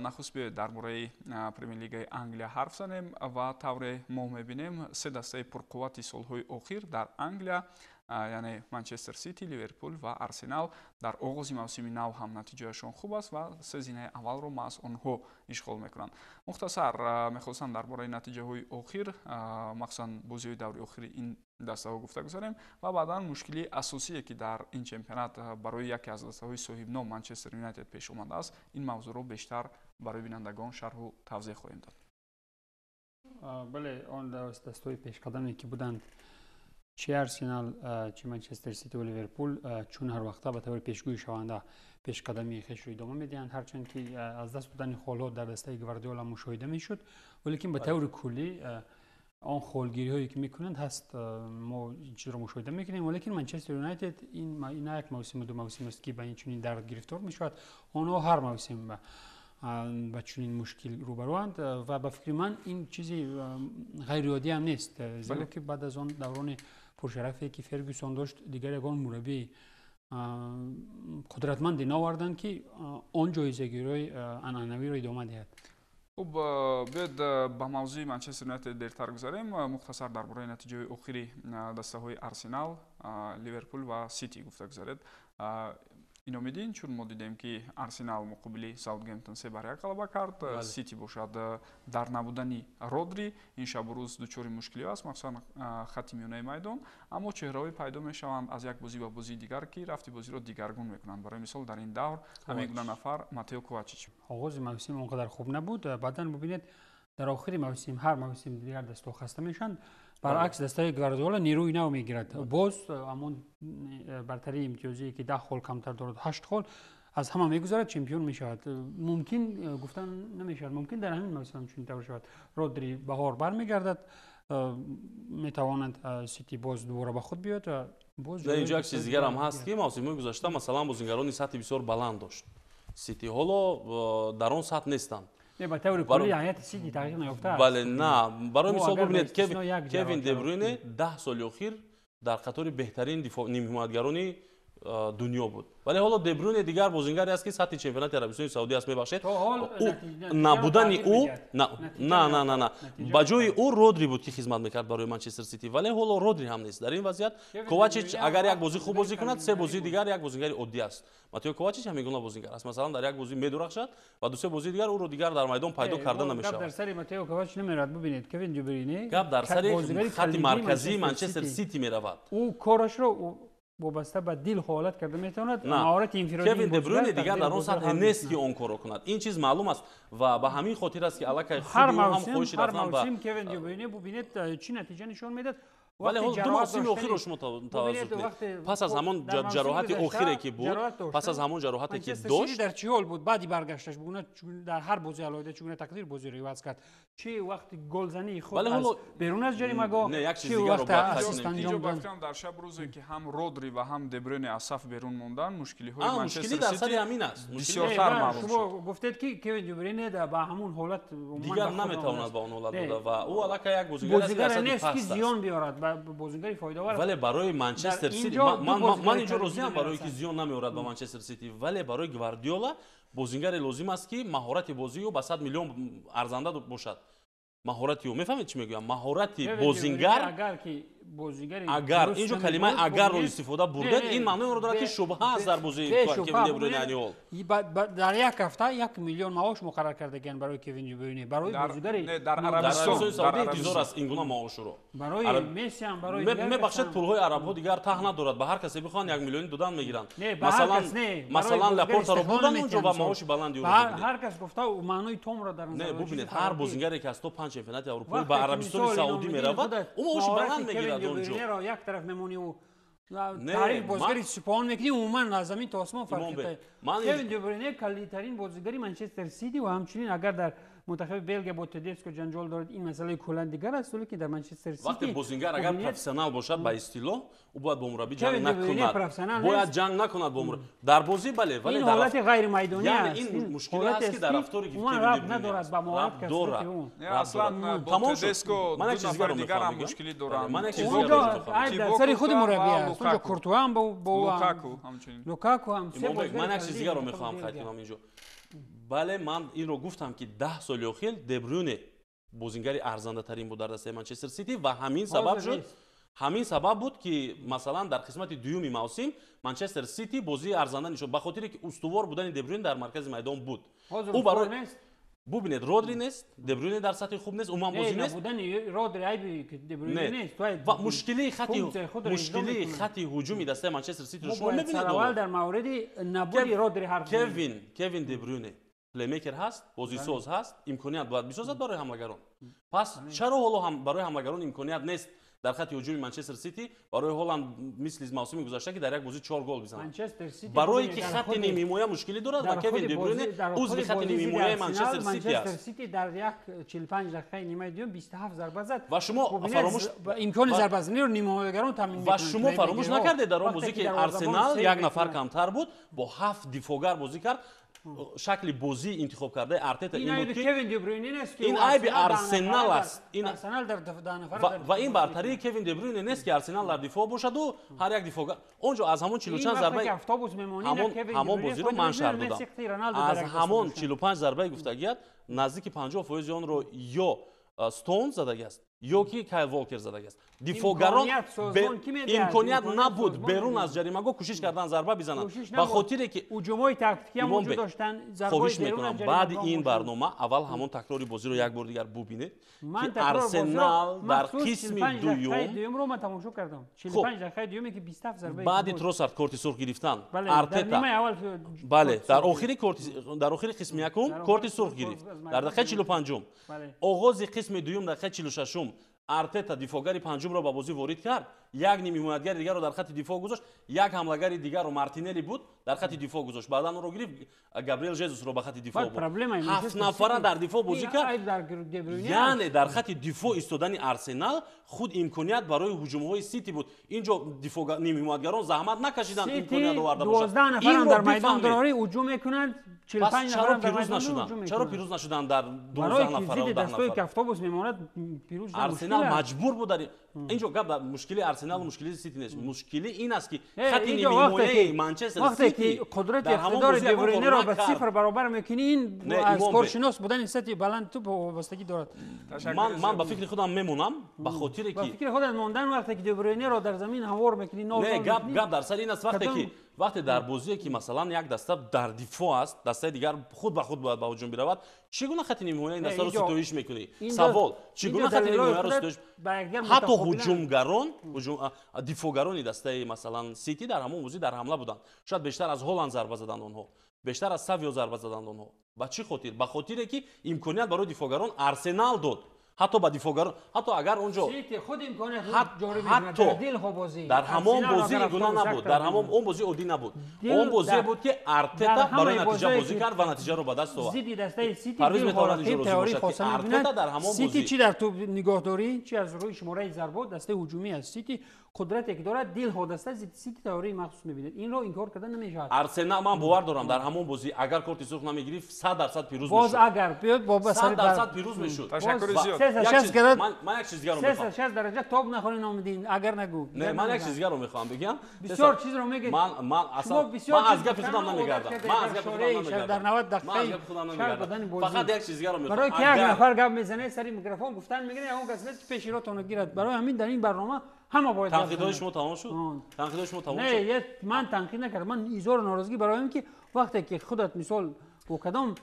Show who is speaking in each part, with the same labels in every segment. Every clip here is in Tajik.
Speaker 1: Нахуст биёед дар бораи Премер-лигаи Англия ҳарф занем ва тавре мо мебинем, се дастаи пурқуввати солҳои охир дар Англия, яъне Манчестер Сити, Ливерпул ва Арсенал, дар оғози мавсими нав ҳам натиҷаашон хуб аст ва се зинаи аввалро маҳз онҳо ишғол мекунанд. Мухтасар мехостам дар бораи натиҷаҳои охир, махсусан бозиҳои даври охири ин дастаҳо гуфта гузарем ва баъдан мушкилии асосие, ки дар ин чемпионат барои яке аз дастаҳои соҳибном Манчестер Юнайтед пеш омадааст, ин мавзӯъро бештар барои бинандагон шарҳу тавзеҳ хоҳем дод.
Speaker 2: Бале, он дастаҳои пешқадаме, ки буданд, чи Арсенал, чи Манчестер Сити ва Ливерпул, чун ҳар вақта ба таври пешгӯӣ шаванда пешқадамии хешро идома медиҳанд, ҳарчанд ки аз даст додани холҳо дар дастаи Гвардиола мушоҳида мешуд, валекин ба таври куллӣ он холгириҳое, ки мекунанд, ҳаст, мо ин чизро мушоҳида мекунем. Валекин Манчестер Юнайтед ин на як мавсиму ду мавсим аст, ки ба ин чунин дард гирифтор мешавад. Онҳо ҳар мавсим ба чунин мушкил рӯбаруанд ва ба фикри ман ин чизи ғайриоддӣ ҳам нест, зеро ки баъд аз он даврони пуршарафе, ки Фергюсон дошт, дигар ягон мураббии қудратманде наоварданд, ки он ҷоизагириҳои анъанавиро идома диҳад.
Speaker 1: Хуб, биёед ба мавзӯи Манчестер Юнайтед дертар гузарем. Мухтасар дар бораи натиҷаҳои охири дастаҳои Арсенал, Ливерпул ва Сити гуфта гузаред. Иномиддин, чун мо дидем, ки Арсенал муқобили Саутгемптон 3-1 ғалаба кард, Сити бошад дар набудани Родри ин шабу рӯз дучори мушкилиҳо аст, махсусан хатти миёнаи майдон, аммо чеҳраҳое пайдо мешаванд аз як бозӣ ба бозии дигар, ки рафти бозиро дигаргун мекунанд. Барои мисол, дар ин давр ҳамин гуна нафар Матео Ковачич.
Speaker 2: Оғози мавсим он қадар хуб набуд. Баъдан бубинед, дар охири мавсим ҳар мавсим дигар дастҳо хаста мешаванд, баръакс дастаи Гвардиола нерӯи нав мегирад. Боз ҳамон бартарии имтиёзие, ки 10 хол камтар дорад, ҳашт хол, аз ҳама мегузарад, чемпион мешавад. Мумкин гуфтан намешавад, мумкин дар ҳамин мавсим чунин тавр шавад. Родри баҳор бармегардад, метавонад Сити боз дубора ба худ биёяд ва боз
Speaker 3: Дар инҷо як чиз дигарам ҳаст, ки мавсимҳои гузашта, масалан, бозингарони сатҳи бисёр баланд дошт Сити, ҳоло дар он сатҳ нестанд.
Speaker 2: Не, ба таври кулли ҳайати Сити тағйир наёфтааст.
Speaker 3: Бале, на, барои мисол бубинед, Кевин Дебрюйне 10 соли охир дар қатори беҳтарин нимҳимоятгарони дунё буд, вале ҳоло Дебрюйне дигар бозингаре аст, ки сатҳи чемпионати Арабистони Саудӣ аст. Мебахшед, набудани ӯ, на, на, на, на, ба ҷои ӯ Родри буд, ки хизмат мекард барои Манчестер Сити, вале ҳоло Родри ҳам нест. Дар ин вазъият Ковачич агар як бозӣ хуб бозӣ кунад, се бозии дигар як бозингари оддӣ аст. Матео Ковачич ҳамин гуна бозингар аст. Масалан, дар як бозӣ медурахшад ва дусе бозии дигар ӯро дигар дар майдон пайдо карда намешавад.
Speaker 2: Дар сари Матео Ковачич намеравад. Бубинед, Кевин Дебрюйне
Speaker 3: Гап дар сари хатти марказии Манчестер Сити меравад.
Speaker 2: Ӯ корашро вобаста ба дил ҳолат карда метавонад, маҳорати инфиродӣ.
Speaker 3: Кевин Дебрюйне дигар дар он сатҳе нест, ки он корро кунад. Ин чиз маълум аст ва ба ҳамин хотир аст, ки аллакай
Speaker 2: худи ӯ ҳам хоҳиши рафтан ба мавсим Кевин Дебрюйне, бубинед, чӣ натиҷа нишон медиҳад.
Speaker 3: Вале ҳоло ду мавсими охирро шумо таваҷҷӯҳ кунед. Пас аз ҳамон ҷароҳати охире, ки буд, пас аз ҳамон ҷароҳате, ки дошт,
Speaker 2: дар чӣ ҳол буд баъди баргашташ? Бугуна дар ҳар бозӣ алоҳида чӣ гуна тақдир бозиро иваз кард, чӣ вақти голзании худ аз берун аз ҷаримагоҳ,
Speaker 3: не, як чиз дигарро бояд қайд кунем.
Speaker 1: Инҷо ба фикрам, дар шаб рӯзе, ки ҳам Родри ва ҳам Дебрюйне аз саф берун мондан, мушкилиҳои
Speaker 3: Манчестер дар сари ҳамин аст.
Speaker 1: Бисёртар маълум
Speaker 2: шумо гуфтед, ки Кевин Дебрюйне ба ҳамон ҳолат
Speaker 3: дигар наметавонад ба он ҳолат буда ва ӯ аллакай як бозигаре
Speaker 2: аст, ки нест, ки зиён биёрад, бозингари фоидаовар.
Speaker 3: Вале барои Манчестер Сити ман инҷо розиам, барое ки зиён намеорад ба Манчестер Сити, вале барои Гвардиола бозингаре лозим аст, ки маҳорати бозии ӯ ба 100 миллион арзанда бошад. Маҳорати ӯ, мефаҳмед, чӣ мегӯям, маҳорати бозингар.
Speaker 2: Агар ки бозигари
Speaker 3: Агар инҷо калимаи агарро истифода бурдед, ин маънои онро дорад, ки шубҳа аст дар бозии Кевин Дебрюйне айни ҳол.
Speaker 2: Дар як ҳафта 1 миллион маош муқаррар кардагианд барои Кевин Дебрюйне, барои бозигари
Speaker 1: Дар
Speaker 3: Арабистони Саудӣ интизор аст ин гуна маошро.
Speaker 2: Барои Месси ҳам, барои
Speaker 3: Мебахшед, пулҳои арабҳо дигар таҳ надорад. Ба ҳар касе бихоҳанд, 1 миллиони додан мегиранд. Масалан, Лапортаро бурдан онҷо ва маоши баланди ӯро.
Speaker 2: Ҳар кас гуфта маънои томро дар
Speaker 3: Не, бубинед, ҳар бозингаре, ки аз топ панҷ чемпионати аврупоӣ ба Арабистони Саудӣ меравад, ӯ маоши баланд мегирад онҷо.
Speaker 2: Як тараф мемониву таърих бозигари Сипоҳон мекунӣ, умуман аз замин то осмон фарқ. Кевин Дебрюйне калидтарин бозигари Манчестер Сити ва ҳамчунин агар дар мунтахаби Белгия бо Тедеско ҷанҷол дорад, ин масъалаи куллан дигар аст, вале ки дар Манчестер Сити
Speaker 3: Вақте бозингар агар профессионал бошад, ба истилоҳ, ӯ бояд бо мураббӣ ҷанг накунад, бояд ҷанг накунад бо мураббӣ дар бозӣ, бале, вале
Speaker 2: ин ҳолати ғайримайдонӣ
Speaker 3: аст. Ин мушкиле аст, ки дар рафтори
Speaker 2: Кевин рабт надорад ба маҳорат.
Speaker 3: Дорад.
Speaker 1: Аслан бо Тедеско ду нафари дигар ҳам мушкилӣ доранд.
Speaker 3: Ман як чиз дигарро мехоҳам.
Speaker 2: Дар сари худи мураббӣ аст. Онҷо Куртуа ҳам бо
Speaker 1: Лукаку ҳамчунин.
Speaker 2: Лукаку ҳам.
Speaker 3: Ман як чиз дигарро мехоҳам қайд кунам инҷо. Бале, ман инро гуфтам, ки 10 соли охир Дебрюне бозингари арзандатарин буд дар дастаи Манчестер Сити ва ҳамин сабаб шуд, ҳамин сабаб буд, ки масалан дар қисмати дуюми мавсим Манчестер Сити бозии арзанда нишон, ба хотире ки устувор будани Дебрюне дар маркази майдон буд.
Speaker 2: Ӯ барои
Speaker 3: бубинед, Родри нест, Дебрюне дар сатҳи хуб нест, умуман бозӣ нест.
Speaker 2: Родри айби Дебрюне нест.
Speaker 3: Ва мушкилии хати ҳуҷуми дастаи Манчестер Ситиро шумо мебинед.
Speaker 2: Аввал дар мавриди набуди Родри ҳарф
Speaker 3: Кевин Дебрюне плеймейкер ҳаст, бозисоз ҳаст, имконият бояд бисозад барои ҳамлагарон. Пас чаро ҳоло ҳам барои ҳамлагарон имконият нест дар хати ҳуҷуми Манчестер Сити барои Ҳоланд мисли мавсими гузашта, ки дар як бозӣ 4 гол бизанад? Барое ки хати нимҳимоя мушкилӣ дорад ва Кевин Дебрюне узви хати нимҳимояи Манчестер Сити аст.
Speaker 2: Манчестер Сити дар як 45 дақиқаи нимаи дуюм 27 зарба зад
Speaker 3: ва шумо фаромӯш
Speaker 2: имкони зарбазаниро нимҳимоягарон таъмин
Speaker 3: ва шумо фаромӯш накардед дар он бозӣ, ки Арсенал як нафар камтар буд, бо 7 дифоъгар бозӣ кард. Шакли бозӣ интихоб кардаи Артета ин буд, ки ин айби Арсенал аст. Ва ин бартарии Кевин Дебрюне нест, ки Арсенал дар дифоъ бошаду ҳар як дифоъгар он ҷо аз ҳамон 40 зарбаи ҳамон бозиро ман шарҳ додам. Аз ҳамон 45 зарбаи гуфтагият наздики 50% онро ё Стоун задагиаст, ё ки Кайл Волкер задагиаст. Дифоъгарон имконият набуд берун аз ҷаримагоҳ кӯшиш кардан зарба бизананд, ба хотире ки
Speaker 2: ҳуҷумҳои тактикӣ ҳам вуҷуд доштанд.
Speaker 3: Хоҳиш мекунам, баъди ин барнома аввал ҳамон такрори бозиро як бор дигар бубинед, ки Арсенал дар қисми дуюм
Speaker 2: ман тамошо кардам. 45 дақиқаи дуюме ки 27 зарба
Speaker 3: баъди Тросард корти сурх гирифтан Артета, бале, дар охири дар охири қисми якум корти сурх гирифт дар дақиқаи 45-ум. Оғози қисми дуюм дақиқаи 46-ум Артета дифоъгари панҷумро ба бозӣ ворид кард, як нимҳимоятгари дигарро дар хати дифоъ гузошт, як ҳамлагари дигарро Мартинелли буд дар хати дифоъ гузошт, баъдан ӯро гирифт Габриэл Жезусро ба хати дифоъ бурд. 7 нафара дар дифоъ бозӣ кард. Яъне дар хати дифоъ истодани Арсенал худ имконият барои ҳуҷумҳои Сити буд. Ин ҷо нимҳимоятгарон заҳмат накашиданд имконият оварда бошад.
Speaker 2: 12 нафарам дар майдон дорӣ ҳуҷум мекунанд,
Speaker 3: 45 нафарам дар майдон ҳуҷум мекунанд. Чаро пирӯз нашуданд дар 12 нафара?
Speaker 2: Барои дастое ки автобус мемонад пирӯз
Speaker 3: Арсенал маҷбур буд дар ин ҷо. Гап дар мушкили Арсенал мушкили Сити нест. Мушкили ин аст, ки хати нимҳимояи Манчестер Сити
Speaker 2: қудрати иқтидори Дебрюйнеро ба сифр баробар мекунӣ, ин аз коршинос будани сатҳи баланд тӯп вобастагӣ дорад.
Speaker 3: Ман ба фикри худам мемонам, ба хотире ки
Speaker 2: ба фикри худат мондан вақте ки Дебрюйнеро дар замин ҳамвор мекунӣ, нол
Speaker 3: не, гап дар сари ин аст, вақте ки вақте дар бозие ки масалан як даста дар дифоъ аст, дастаи дигар худ ба худ бояд ба ҳуҷум биравад, чӣ гуна хати нимҳимояи ин дастаро ситоиш мекунӣ? Савол, чӣ гуна хати нимҳимояро ситоиш? Ҳатто ҳуҷумгарон, дифоъгарони дастаи масалан Сити дар ҳамон бозӣ дар ҳамла буданд. Шояд бештар аз Ҳоланд зарба заданд онҳо, бештар аз Савио зарба заданд онҳо. Ба чӣ хотир? Ба хотире ки имконият барои дифоъгарон Арсенал дод. Ҳатто ба дифоъгарон, ҳатто агар он ҷо ҳатто дар ҳамон бозӣ гуна набуд, дар ҳамон он бозӣ оддӣ набуд. Он бозие буд, ки Артета барои натиҷа бозӣ кард ва натиҷаро ба даст овард. Парвиз метавонад инҷо розӣ бошад, ки Артета дар ҳамон бозӣ
Speaker 2: Сити чӣ дар тӯп нигоҳдорӣ, чӣ аз рӯи шумораи зарбот дастаи ҳуҷумӣ аст. Сити қудрате ки дорад дилҳо даста Сити теорияи махсус мебинад. Инро инкор карда намешавад.
Speaker 3: Арсенал ман бовар дорам дар ҳамон бозӣ агар корти сурх намегирифт 100% пирӯз мешуд.
Speaker 2: Боз агар биёд бо
Speaker 3: 100% пирӯз мешуд.
Speaker 1: Ташаккури зиёд.
Speaker 3: Ман як чиз дигарро мехоҳам.
Speaker 2: 360 дараҷа тоб нахӯри номидин агар нагӯ.
Speaker 3: Не, ман як чиз дигарро мехоҳам бигӯям.
Speaker 2: Бисёр чизро мегӯед.
Speaker 3: Ман аслан ман аз гапи худам намегардам. Ман аз гапи худам намегардам.
Speaker 2: Дар 90 дақиқа шарҳ додани бозӣ.
Speaker 3: Фақат як чиз дигарро мехоҳам.
Speaker 2: Барои ки як нафар гап мезанад сари микрофон гуфтан мегирад, он кас нест ки пеши ротонро гирад. Барои ҳамин дар ин барнома ҳама бояд
Speaker 3: танқидҳои шумо тамом шуд? Танқидҳои шумо тамом шуд?
Speaker 2: Не, ман танқид накардам. Ман изҳори норозигӣ барои ин ки вақте ки худат мисол бо кадом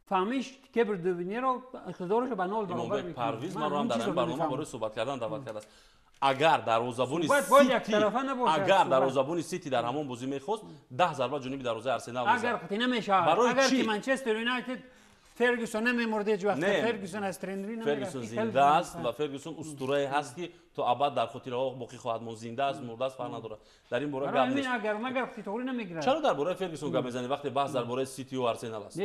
Speaker 2: фаҳмиш Кевин Дебрюйнеро иқтидорашро ба нол баробар мекунад.
Speaker 3: Парвиз маро ҳам дар ин барнома барои суҳбат кардан даъват кардааст. Агар дарвозабони Сити, агар дарвозабони Сити дар ҳамон бозӣ мехост, 10 зарба ҷониби дарвозаи Арсенал мезад.
Speaker 2: Агар қатъӣ намешавад. Агар ки Манчестер Юнайтед Фергюсон намемурд ҳеҷ вақт. Фергюсон аз тренерӣ намерафт.
Speaker 3: Фергюсон зинда аст ва Фергюсон устурае ҳаст, ки то абад дар хотираҳо боқӣ хоҳад монд. Зинда аст, мурда аст, фарқ надорад. Дар ин бора гап нест.
Speaker 2: Агар магар титори намегирад.
Speaker 3: Чаро дар бораи Фергюсон гап мезанӣ вақте баҳс дар бораи Ситию Арсенал аст?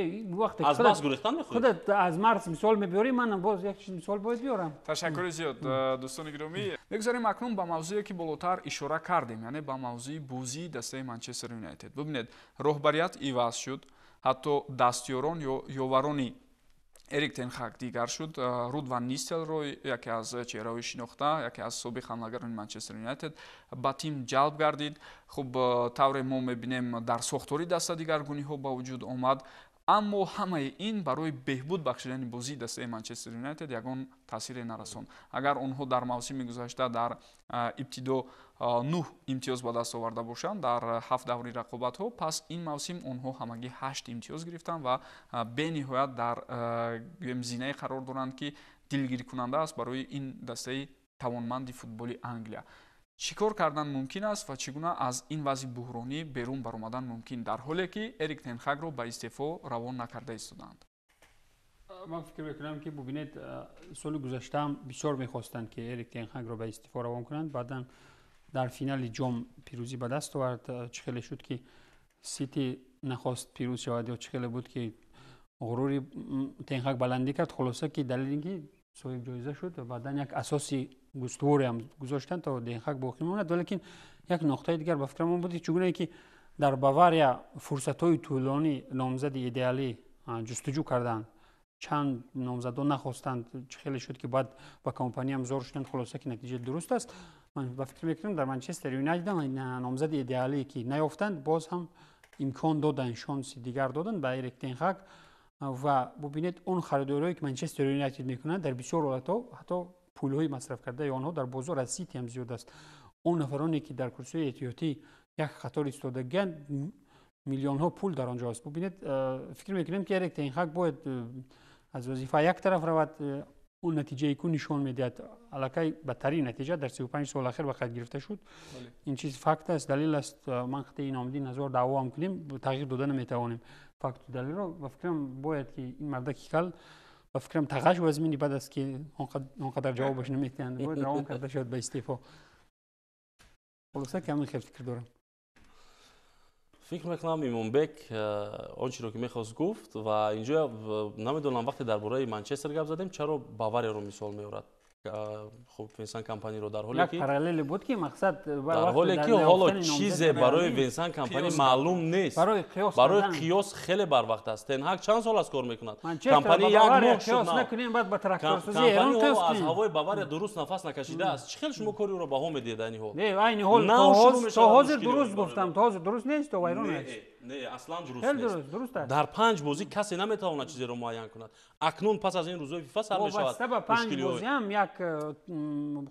Speaker 2: Аз
Speaker 3: баҳс гурехтан мехоҳӣ?
Speaker 2: Худат аз Марс мисол мебиёрӣ, манам боз як чиз мисол бояд биёрам.
Speaker 1: Ташаккури зиёд, дӯстони гиромӣ. Мегузарем акнун ба мавзӯе ки болотар ишора кардем, яъне ба мавзӯи бозии дастаи Манчестер Юнайтед. Бибинед, роҳбарият иваз шуд, ҳатто дастёрон ё ёварони Эрик тен Хаг дигар шуд. Руд ван Нистелрой, яке аз чеҳраҳои шинохта, яке аз собиқ ҳамлагарони Манчестер Юнайтед ба тим ҷалб гардид. Хуб, тавре мо мебинем, дар сохтори даста дигаргуниҳо ба вуҷуд омад. Аммо ҳамаи ин барои беҳбуд бахшидани бозии дастаи Манчестер Юнайтед ягон таъсире нарасон. Агар онҳо дар мавсими гузашта дар ибтидо 9 имтиёз ба даст оварда бошанд дар 7 даври рақобатҳо, пас ин мавсим онҳо ҳамагӣ 8 имтиёз гирифтанд ва бениҳоят дар гӯем зинае қарор доранд, ки дилгиркунанда аст барои ин дастаи тавонманди футболи Англия. Чӣ кор кардан мумкин аст ва чӣ гуна аз ин вазъи буҳронӣ берун баромадан мумкин, дар ҳоле ки Эрик тен Хагро ба истеъфо равон накарда истодаанд?
Speaker 2: Ман фикр мекунам, ки бубинед, соли гузаштаам бисёр мехостанд, ки Эрик тен Хагро ба истеъфо равон кунанд. Баъдан дар финали ҷом пирӯзӣ ба даст овард. Чӣ хеле шуд, ки Сити нахост пирӯз шавад, ё чӣ хеле буд, ки ғурури тен Хаг баландӣ кард. Хулоса, ки далели ин ки соҳиб ҷоиза шуд ва баъдан як асоси густувореам гузоштанд, то тен Хаг боқӣ монад. Валекин як нуқтаи дигар ба фикрам он буд, ки чӣ гунае ки дар Бавария фурсатҳои тӯлонӣ номзади идеалӣ ҷустуҷӯ карданд, чанд номзадон нахостанд, чӣ хеле шуд, ки баъд ба компаниям зор шуданд. Хулоса, ки натиҷа дуруст аст. Ман ба фикр мекунам, дар Манчестер Юнайтед номзади идеалӣ ки наёфтанд, боз ҳам имкон доданд, шонси дигар доданд ба Эрик тен Хаг. Ва бубинед, он харидориҳое ки Манчестер Юнайтед мекунанд, дар бисёр ҳолатҳо ҳатто пулҳои масраф кардаи онҳо дар бозор аз Сити ҳам зиёд аст. Он нафароне ки дар курсиҳои эҳтиётӣ як қатор истодагианд, миллионҳо пул дар он ҷо аст. Бубинед, фикр мекунем, ки Эрик тен Хаг бояд аз вазифа як тараф равад. Он натиҷае ку нишон медиҳад, аллакай бадтарин натиҷа дар 35 сол ахир ба қайд гирифта шуд. Ин чиз факт аст, далел аст. Ман қитъаи Иномиддин ҳазор даъво ҳам кунем, тағйир дода наметавонем факту далелро. Ба фикрам, бояд ки ин мардаки кал, ба фикрам, тағаш вазмини бад аст, ки он қадар ҷавобаш наметиҳанд, бояд равон карда шавад ба истеъфо. Хулоса, ки ҳамин хел фикр дорам.
Speaker 3: Фикр мекунам, Имомбек он чиро ки мехост, гуфт. Ва инҷо намедонам, вақте дар бораи Манчестер гап задем, чаро Баварияро мисол меорад, хуб, Винсан Компаниро, дар ҳоле
Speaker 2: ки параллеле буд, ки мақсад
Speaker 3: дар ҳоле ки ҳоло чизе барои Винсан Компани маълум нест. Барои қиёс хеле барвақт аст. Тен Хаг чанд сол аст кор мекунад? Компани як моҳ шуд. Аз ҳавои Бавария дуруст нафас накашидааст. Чӣ хел шумо кори ӯро баҳо медиҳед айни ҳол?
Speaker 2: Не, айни ҳол то ҳозир дуруст гуфтам. То ҳозир дуруст нест, то вайрон аст.
Speaker 3: Не, аслан дуруст нест. Дар панҷ бозӣ касе наметавонад чизеро муайян кунад. Акнун пас аз ин рӯзҳои ФИФА сар мешавад.
Speaker 2: Ба панҷ бозиам як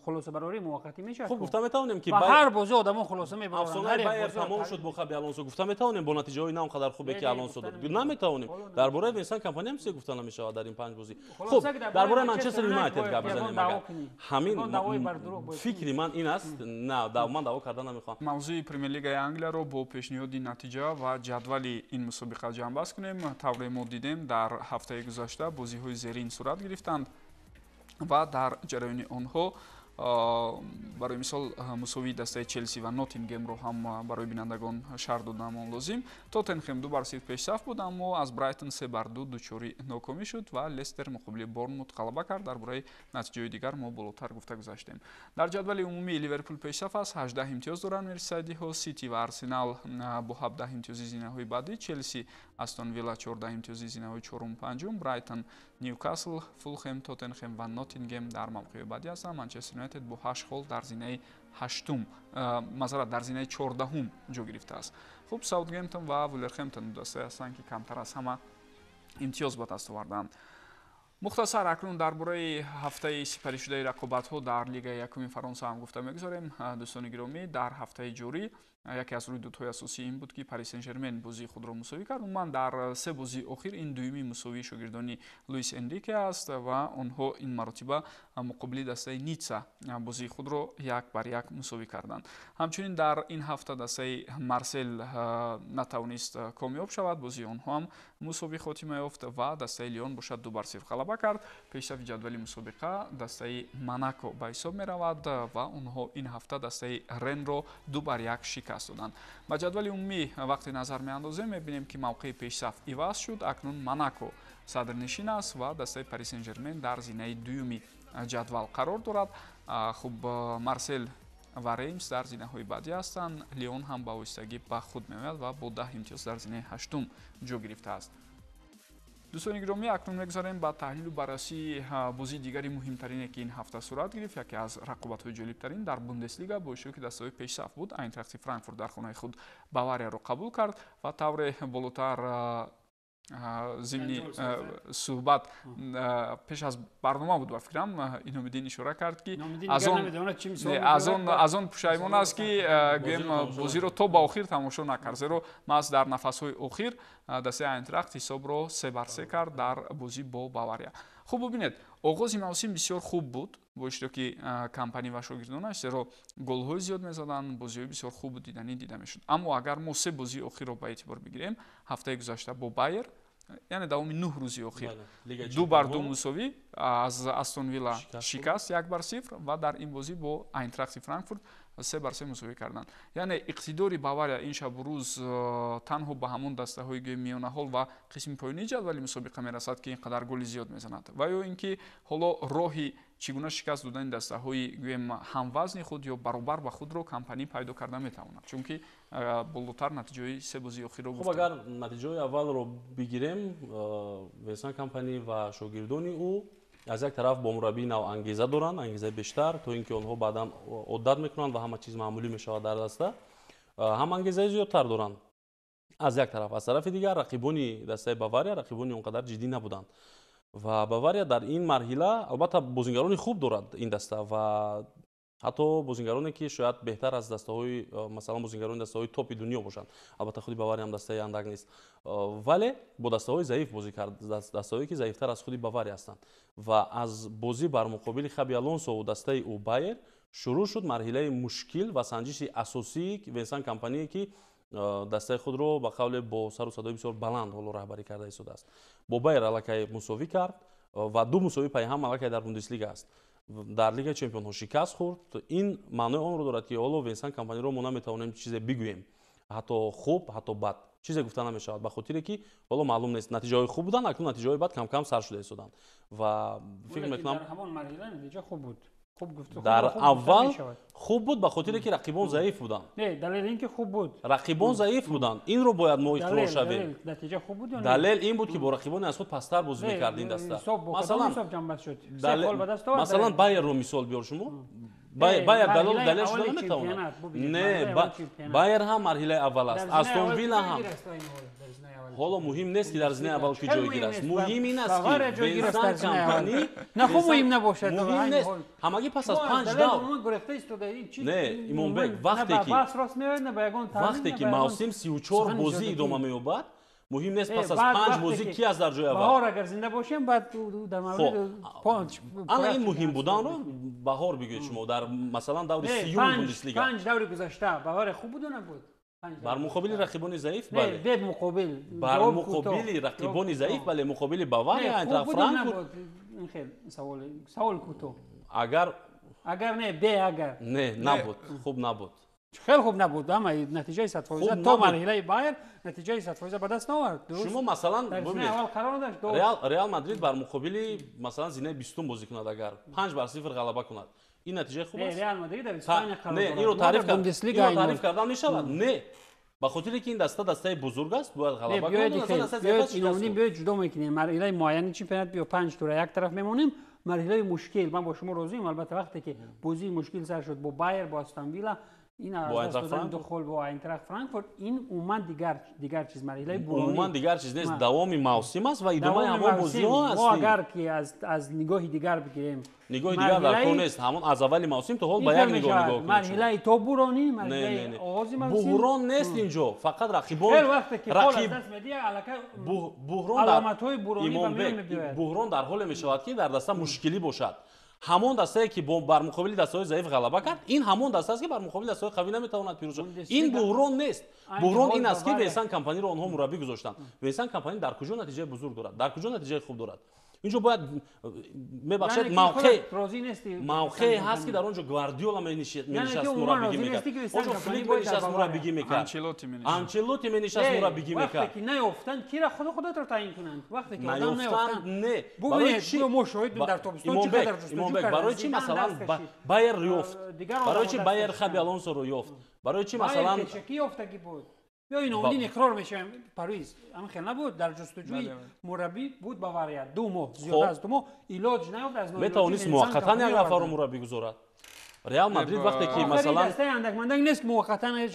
Speaker 2: хулосабарорӣ муваққатӣ мешавад.
Speaker 3: Хуб, гуфта метавонем, ки
Speaker 2: ба ҳар бозӣ одамо хулоса мебаранд.
Speaker 3: Афсонаи Байер тамом шуд бо Хаби Алонсо, гуфта метавонем, бо натиҷаҳои на он қадар хубе, ки Алонсо дод? Наметавонем. Дар бораи Винсан Компани ҳам чизе гуфта намешавад дар ин панҷ бозӣ. Хуб, дар бораи Манчестер Юнайтед гап бизанем. Агар ҳамин фикри ман ин аст, на, ман даъво карда намехоҳам.
Speaker 1: Мавзӯи Премер-лигаи Англияро бо пешниҳоди натиҷа ва ҷадвали ин мусобиқа ҷамъбаст кунем. Тавре мо дидем, дар ҳафтаи гузашта бозиҳои зерин сурат гирифтанд ва дар ҷараёни онҳо, барои мисол, мусовии дастаи Челси ва Ноттингемро ҳам барои бинандагон шарҳ доданамон лозим. Тоттенхем 2-0 пешсаф буд, аммо аз Брайтон 3-2 дучори нокомӣ шуд ва Лестер муқобили Борнмут ғалаба кард. Дар бораи натиҷаҳои дигар мо болотар гуфта гузаштем. Дар ҷадвали умумӣ Ливерпул пешсаф аст, 18 имтиёз доранд мерсисайдиҳо. Сити ва Арсенал бо 17 имтиёзи зинаҳои баъдӣ, Челси, Астон Вилла 14 имтиёзи зинаҳои чорум, панҷум, Брайтон, Ньюкасл, Фулхем, Тоттенхем ва Ноттингем дар мавқеи баъдӣ ҳастанд. Манчестер Юнайтед бо 8 хол дар зинаи ҳаштум, масалан, дар зинаи 14-ум ҷо гирифтааст. Хуб, Саутгемптон ва Вулверхемптон ду дастае ҳастанд, ки камтар аз ҳама имтиёз ба даст оварданд. Мухтасар акнун дар бораи ҳафтаи сипаришудаи рақобатҳо дар Лигаи якуми Фаронса ҳам гуфта мегузорем. Дӯстони гиромӣ, дар ҳафтаи ҷорӣ яке аз рӯйдодҳои асосӣ ин буд, ки Пари Сен Жермен бозии худро мусовӣ кард. Умуман, дар се бозии охир ин дуюми мусовии шогирдони Луис Энрике аст ва онҳо ин маротиба муқобили дастаи Ницца бозии худро 1-1 мусовӣ карданд. Ҳамчунин дар ин ҳафта дастаи Марсел натавонист комёб шавад, бозии онҳо ҳам мусовӣ хотима ёфт ва дастаи Лион бошад 2-0 ғалаба кард. Пешсафи ҷадвали мусобиқа дастаи Монако ба ҳисоб меравад ва онҳо ин ҳафта дастаи Ренро 2-1 шикаст доданд. Ба ҷадвали умумӣ вақте назар меандозем, мебинем, ки мавқеи пешсаф иваз шуд. Акнун Монако садрнишин аст ва дастаи Пари Сен Жермен дар зинаи дуюми ҷадвал қарор дорад. Хуб, Марсел ва Реймс дар зинаҳои баъдӣ ҳастанд. Леон ҳам ба оҳистагӣ ба худ меояд ва бо 10 имтиёз дар зинаи ҳаштум ҷо гирифтааст. Дӯстони гиромӣ, акнун мегузарем ба таҳлилу баррасии бозии дигари муҳимтарине, ки ин ҳафта сурат гирифт. Яке аз рақобатҳои ҷолибтарин дар Бундеслига бо иштироки дастаҳои пешсаф буд. Айнтрахти Франкфурт дар хонаи худ Баварияро қабул кард ва тавре болотар Зимни суҳбат пеш аз барнома буд, ба фикрам, Иномиддин ишора кард, ки аз он пушаймон аст, ки гӯем бозиро то ба охир тамошо накард, зеро маҳз дар нафасҳои охир дастаи Айнтрахт ҳисобро 3-3 кард дар бозӣ бо Бавария. Хуб, бубинед, оғози мавсим бисёр хуб буд бо иштироки Компани ва шогирдонаш, зеро голҳои зиёд мезаданд, бозиҳои бисёр хубу диданӣ дида мешуд. Аммо агар мо се бозии охирро ба эътибор бигирем, ҳафтаи гузашта бо Байер, яъне давоми 9 рӯзи охир, 2-2 мусовӣ, аз Астон Вилла шикаст 1-0 ва дар ин бозӣ бо Айнтрахти Франкфурт 3-3 мусовӣ карданд. Яъне иқтидори Бавария ин шабу рӯз танҳо ба ҳамон дастаҳои гӯи миёнаҳол ва қисми поёнии ҷадвали мусобиқа мерасад, ки ин қадар голи зиёд мезанад, ва ё ин ки ҳоло роҳи чӣ гуна шикаст додани дастаҳои гӯем ҳамвазни худ ё баробар ба худро Компанӣ пайдо карда метавонад, чунки болотар натиҷаҳои се бозии охирро
Speaker 3: гуфтем. Хуб, агар натиҷаҳои аввалро бигирем, Венсан Компанӣ ва шогирдони ӯ аз як тараф бо мураббии нав ангеза доранд, ангезаи бештар, то ин ки онҳо баъдан одат мекунанд ва ҳама чиз маъмулӣ мешавад дар даста, ҳам ангезаи зиёдтар доранд аз як тараф. Аз тарафи дигар, рақибони дастаи Бавария рақибони он қадар ҷиддӣ набуданд ва Бавария дар ин марҳила албатта бозингарони хуб дорад ин даста ва ҳатто бозингароне, ки шояд беҳтар аз дастаҳои, масалан, бозингарони дастаҳои топи дунё бошанд. Албатта, худи Бавария ҳам дастаи андак нест, вале бо дастаҳои заиф бозӣ кард, дастаҳое, ки заифтар аз худи Бавария ҳастанд. Ва аз бозӣ бар муқобили Хаби Алонсо дастаи ӯ Байер шурӯъ шуд марҳилаи мушкил ва санҷиши асосии Венсан Компание, ки дастаи худро ба қавле бо сару садои бисёр баланд ҳоло раҳбарӣ карда истодааст. Бо Байер аллакай мусовӣ кард ва ду мусовӣ пайҳам аллакай дар Бундеслига аст. Дар Лигаи чемпионҳо шикаст хӯрд. Ин маънои онро дорад, ки ҳоло Венсан Компаниро мо наметавонем чизе бигӯем, ҳатто хуб, ҳатто бад чизе гуфта намешавад, ба хотире ки ҳоло маълум нест. Натиҷаҳои хуб буданд, акнун натиҷаҳои бад камкам сар шуда истоданд ва фикр мекунам,
Speaker 2: ҳамон марҳила натиҷа хуб буд. Хуб гуфт.
Speaker 3: Дар аввал хуб буд, ба хотире ки рақибон заиф буданд.
Speaker 2: Не, далел ин ки хуб буд.
Speaker 3: Рақибон заиф буданд, инро бояд мо иқрор шавем.
Speaker 2: Натиҷа хуб буд ё не?
Speaker 3: Далел ин буд, ки бо рақибони аз худ пасттар бозӣ мекард ин даста. Масалан, Байерро мисол биёр шумо. Байер далел шуда наметавонад. Не, Байер ҳам марҳилаи аввал аст, Астон Вилла ҳам. Ҳоло муҳим нест, ки дар зинаи аввал ки ҷойгир аст, муҳим ин аст, ки Венсан Компани
Speaker 2: на хуб муҳим набошад.
Speaker 3: Муҳим нест, ҳамагӣ пас аз панҷ давр. Не, Имонбек, вақте ки мавсим 34 бозӣ идома меёбад, муҳим нест пас аз панҷ бозӣ ки аст дар ҷои аввал.
Speaker 2: Баҳор агар зинда бошем, баъд дар мавриди панҷ.
Speaker 3: Ана ин муҳим буданро баҳор бигӯед шумо, дар масалан даври сиюми Бундеслига.
Speaker 2: Панҷ даври гузашта Бавария хуб буду набуд?
Speaker 3: Бар муқобили рақибони заиф, бале.
Speaker 2: Бе муқобил.
Speaker 3: Бар муқобили рақибони заиф, бале, муқобили Бавария, Айнтрахт Франкфурт.
Speaker 2: Савол кӯтоҳ.
Speaker 3: Агар
Speaker 2: агар не, бе агар.
Speaker 3: Не, набуд, хуб набуд.
Speaker 2: Хеле хуб набуд, ама натиҷаи 100% то марҳилаи Байер натиҷаи 100% ба даст наовард.
Speaker 3: Шумо масалан бубинед, Реал Мадрид бар муқобили масалан зинаи бистум бозӣ кунад, агар 5-0 ғалаба кунад, ин натиҷаи хуб аст?
Speaker 2: Реал Мадрид дар Испания қарор
Speaker 3: дорад. Не, инро таъриф кардан мешавад? Не, ба хотире ки ин даста дастаи бузург аст, бояд ғалаба
Speaker 2: кунад. Биёед, ҷудо мекунем марҳилаи муайяни чемпионат. Биё, панҷ тура як тараф мемонем, марҳилаи мушкил. Ман бо шумо розием, албатта, вақте ки бозии мушкил сар шуд бо Байер, бо Астон Вилла, ин аз даст додани ду хол бо Айнтрахт Франкфурт, ин умуман дигар чиз, марҳилаи буронӣ.
Speaker 3: Умуман дигар чиз нест, давоми мавсим аст ва идомаи ҳамон бозиҳо
Speaker 2: аст. Мо агар ки аз нигоҳи дигар бигирем,
Speaker 3: нигоҳи дигар дар кор нест, ҳамон аз аввали мавсим то ҳол ба як нигоҳ нигоҳ кунед.
Speaker 2: Марҳилаи то буронӣ, марҳилаи оғози мавсим.
Speaker 3: Буҳрон нест инҷо, фақат рақибон.
Speaker 2: Хел вақте ки хол аз даст медиҳад, аллакай аломатҳои буронӣ ба миён мебиёяд.
Speaker 3: Буҳрон дар ҳоле мешавад, ки дар даста мушкилӣ бошад. Ҳамон дастае, ки бар муқобили дастаҳои заиф ғалаба кард, ин ҳамон даста аст, ки бар муқобили дастаҳои қавӣ наметавонад пирӯз шавад. Ин буҳрон нест. Буҳрон ин аст, ки Венсан Компаниро онҳо мураббӣ гузоштанд. Венсан Компани дар куҷо натиҷаи бузург дорад, дар куҷо натиҷаи хуб дорад? Инҷо бояд, мебахшед, мавқее ҳаст, ки дар он ҷо Гвардиола менишаст, мураббигӣ мекард, онҷо Флик менишаст, мураббигӣ мекард, Анчелоти менишаст, мураббигӣ мекард.
Speaker 2: Вақте ки наёфтанд, кира худ худатро таъин кунанд? Вақте ки одам
Speaker 3: наёфтанд, не.
Speaker 2: Бубинед, мо шоҳид дар тобистон чӣ қадар ҷустуҷӯ
Speaker 3: карданд. Барои чӣ масалан Байер ёфт? Барои чӣ Байер Хаби Алонсоро ёфт? Барои чӣ масалан
Speaker 2: пешакӣ ёфтагӣ буд? Биё, Иномиддин, иқрор мешавем, Парвиз, ҳамин хел набуд? Дар ҷустуҷӯи мураббӣ буд Бавария 2 моҳ, зиёда аз 2 моҳ, илоҷ наёфт аз
Speaker 3: Метавонист муваққатан як нафарро мураббӣ гузорад. Реал Мадрид вақте ки масалан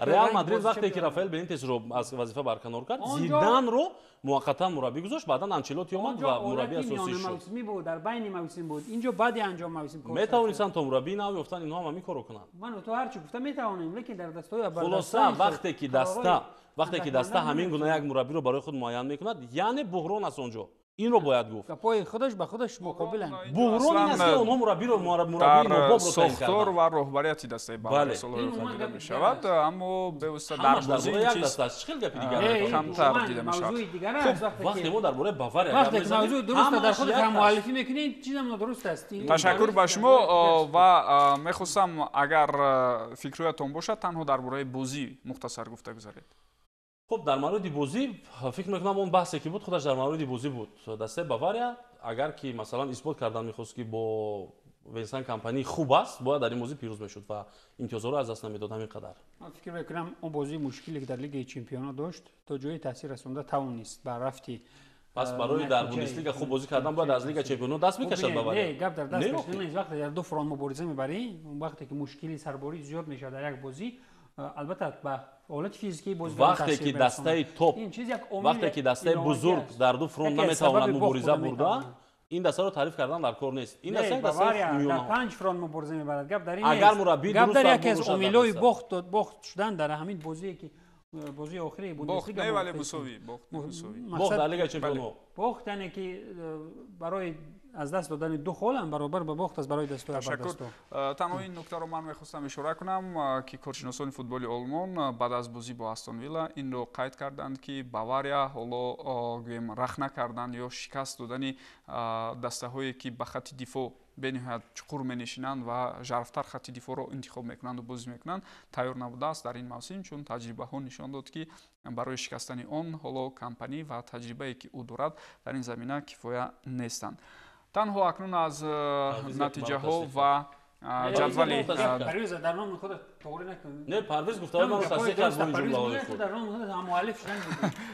Speaker 2: Реал
Speaker 3: Мадрид вақте ки Рафаэл Бенитесро аз вазифа барканор кард, Зиданро муваққатан мураббӣ гузошт, баъдан Анчелотти омад ва мураббии асосӣ шуд.
Speaker 2: Дар байни мавсим буд. Инҷо баъди анҷом мавсим кор
Speaker 3: метавонистанд то мураббии нав ёфтан, инҳо ҳам ҳамин корро кунанд.
Speaker 2: Ман то ҳарчи гуфта метавонем, лекин дар дастҳои
Speaker 3: хулоса вақте ки даста ҳамин гуна як мураббиро барои худ муайян мекунад, яъне буҳрон аст онҷо. Инро бояд гуфт.
Speaker 2: Гапҳои худаш ба худаш муқобиланд.
Speaker 3: Буҳрон ин аст ки онҳо мураббиро мураббии нобобро таъин
Speaker 1: сохтор
Speaker 3: карданд.
Speaker 1: Ва роҳбарияти дастаи Бавария солҳои охир дида мешавад, аммо бевосита дар бозӣ
Speaker 3: як даста аст. Чӣ хел гапи дигар?
Speaker 1: Камтар дида мешавад.
Speaker 3: Хуб, вақте мо дар бораи Бавария
Speaker 2: гап мезанем, мавзӯи дуруст дар худ ҳам муаллифӣ мекунед, чизам нодуруст аст.
Speaker 1: Ташаккур ба шумо ва мехостам, агар фикрҳоятон бошад, танҳо дар бораи бозӣ мухтасар гуфта гузаред.
Speaker 3: Хуб, дар мавриди бозӣ фикр мекунам, он баҳсе ки буд, худаш дар мавриди бозӣ буд. Дастаи Бавария агар ки масалан исбот кардан мехост, ки бо Венсан Компани хуб аст, бояд дар ин бозӣ пирӯз мешуд ва имтиёзҳоро аз даст намедод. Ҳамин қадар.
Speaker 2: Ман фикр мекунам, он бозии мушкиле ки дар Лигаи чемпионот дошт, то ҷое таъсир расонда тавонист ба рафти
Speaker 3: Пас барои дар Бундеслига хуб бозӣ кардан бояд аз Лига чемпионот даст мекашад Бавария?
Speaker 2: Не, гап дар даст кашидан нест. Вақте дар ду фронт мубориза мебарӣ, вақте ки мушкили сарборӣ зиёд мешавад дар як бозӣ, албатта, ба ҳолати физикии бозигарон
Speaker 3: Вақте ки дастаи топ, вақте ки дастаи бузург дар ду фронт наметавонад мубориза бурда, ин дастаро таъриф кардан дар кор нест. Ин даста
Speaker 2: дастаи дар панҷ фронт мубориза мебарад, гап дар ин
Speaker 3: Агар мураббӣ
Speaker 2: гап дар яке аз омилҳои бохт шудан дар ҳамин бозие ки бозии охири
Speaker 1: Бундеслига. Не, вале мусовӣ, бохт мусовӣ.
Speaker 3: Бохт дар Лигаи чемпионҳо.
Speaker 2: Бохт, яъне ки барои аз даст додани ду холам баробар ба бохт аст барои дастҳои.
Speaker 1: Ташаккур. Танҳо ин нуктаро ман мехостам ишора кунам, ки коршиносони футболи Олмон баъд аз бозӣ бо Астон Вилла инро қайд карданд, ки Бавария ҳоло, гӯем, рахна кардан ё шикаст додани дастаҳое, ки ба хатти дифоъ бениҳоят чуқур менишинанд ва жарфтар хатти дифоъро интихоб мекунанду бозӣ мекунанд, тайёр набудааст дар ин мавсим, чун таҷрибаҳо нишон дод, ки барои шикастани он ҳоло Компанӣ ва таҷрибае, ки ӯ дорад дар ин замина, кифоя нестанд. Танҳо акнун аз натиҷаҳо ва ҷадвали
Speaker 2: Дар номи худат тоғрӣ накун.
Speaker 3: Не, Парвиз гуфтаҳои маро тасдиқ кард бо ин ҷумлаҳои худ.
Speaker 2: Дар номи худат ҳаммуаллиф шудан.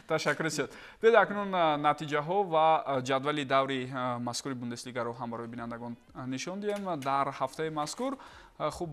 Speaker 1: Ташаккури зиёд. Биёед, акнун натиҷаҳо ва ҷадвали даври мазкури Бундеслигаро ҳам барои бинандагон нишон диҳем. Дар ҳафтаи мазкур, хуб,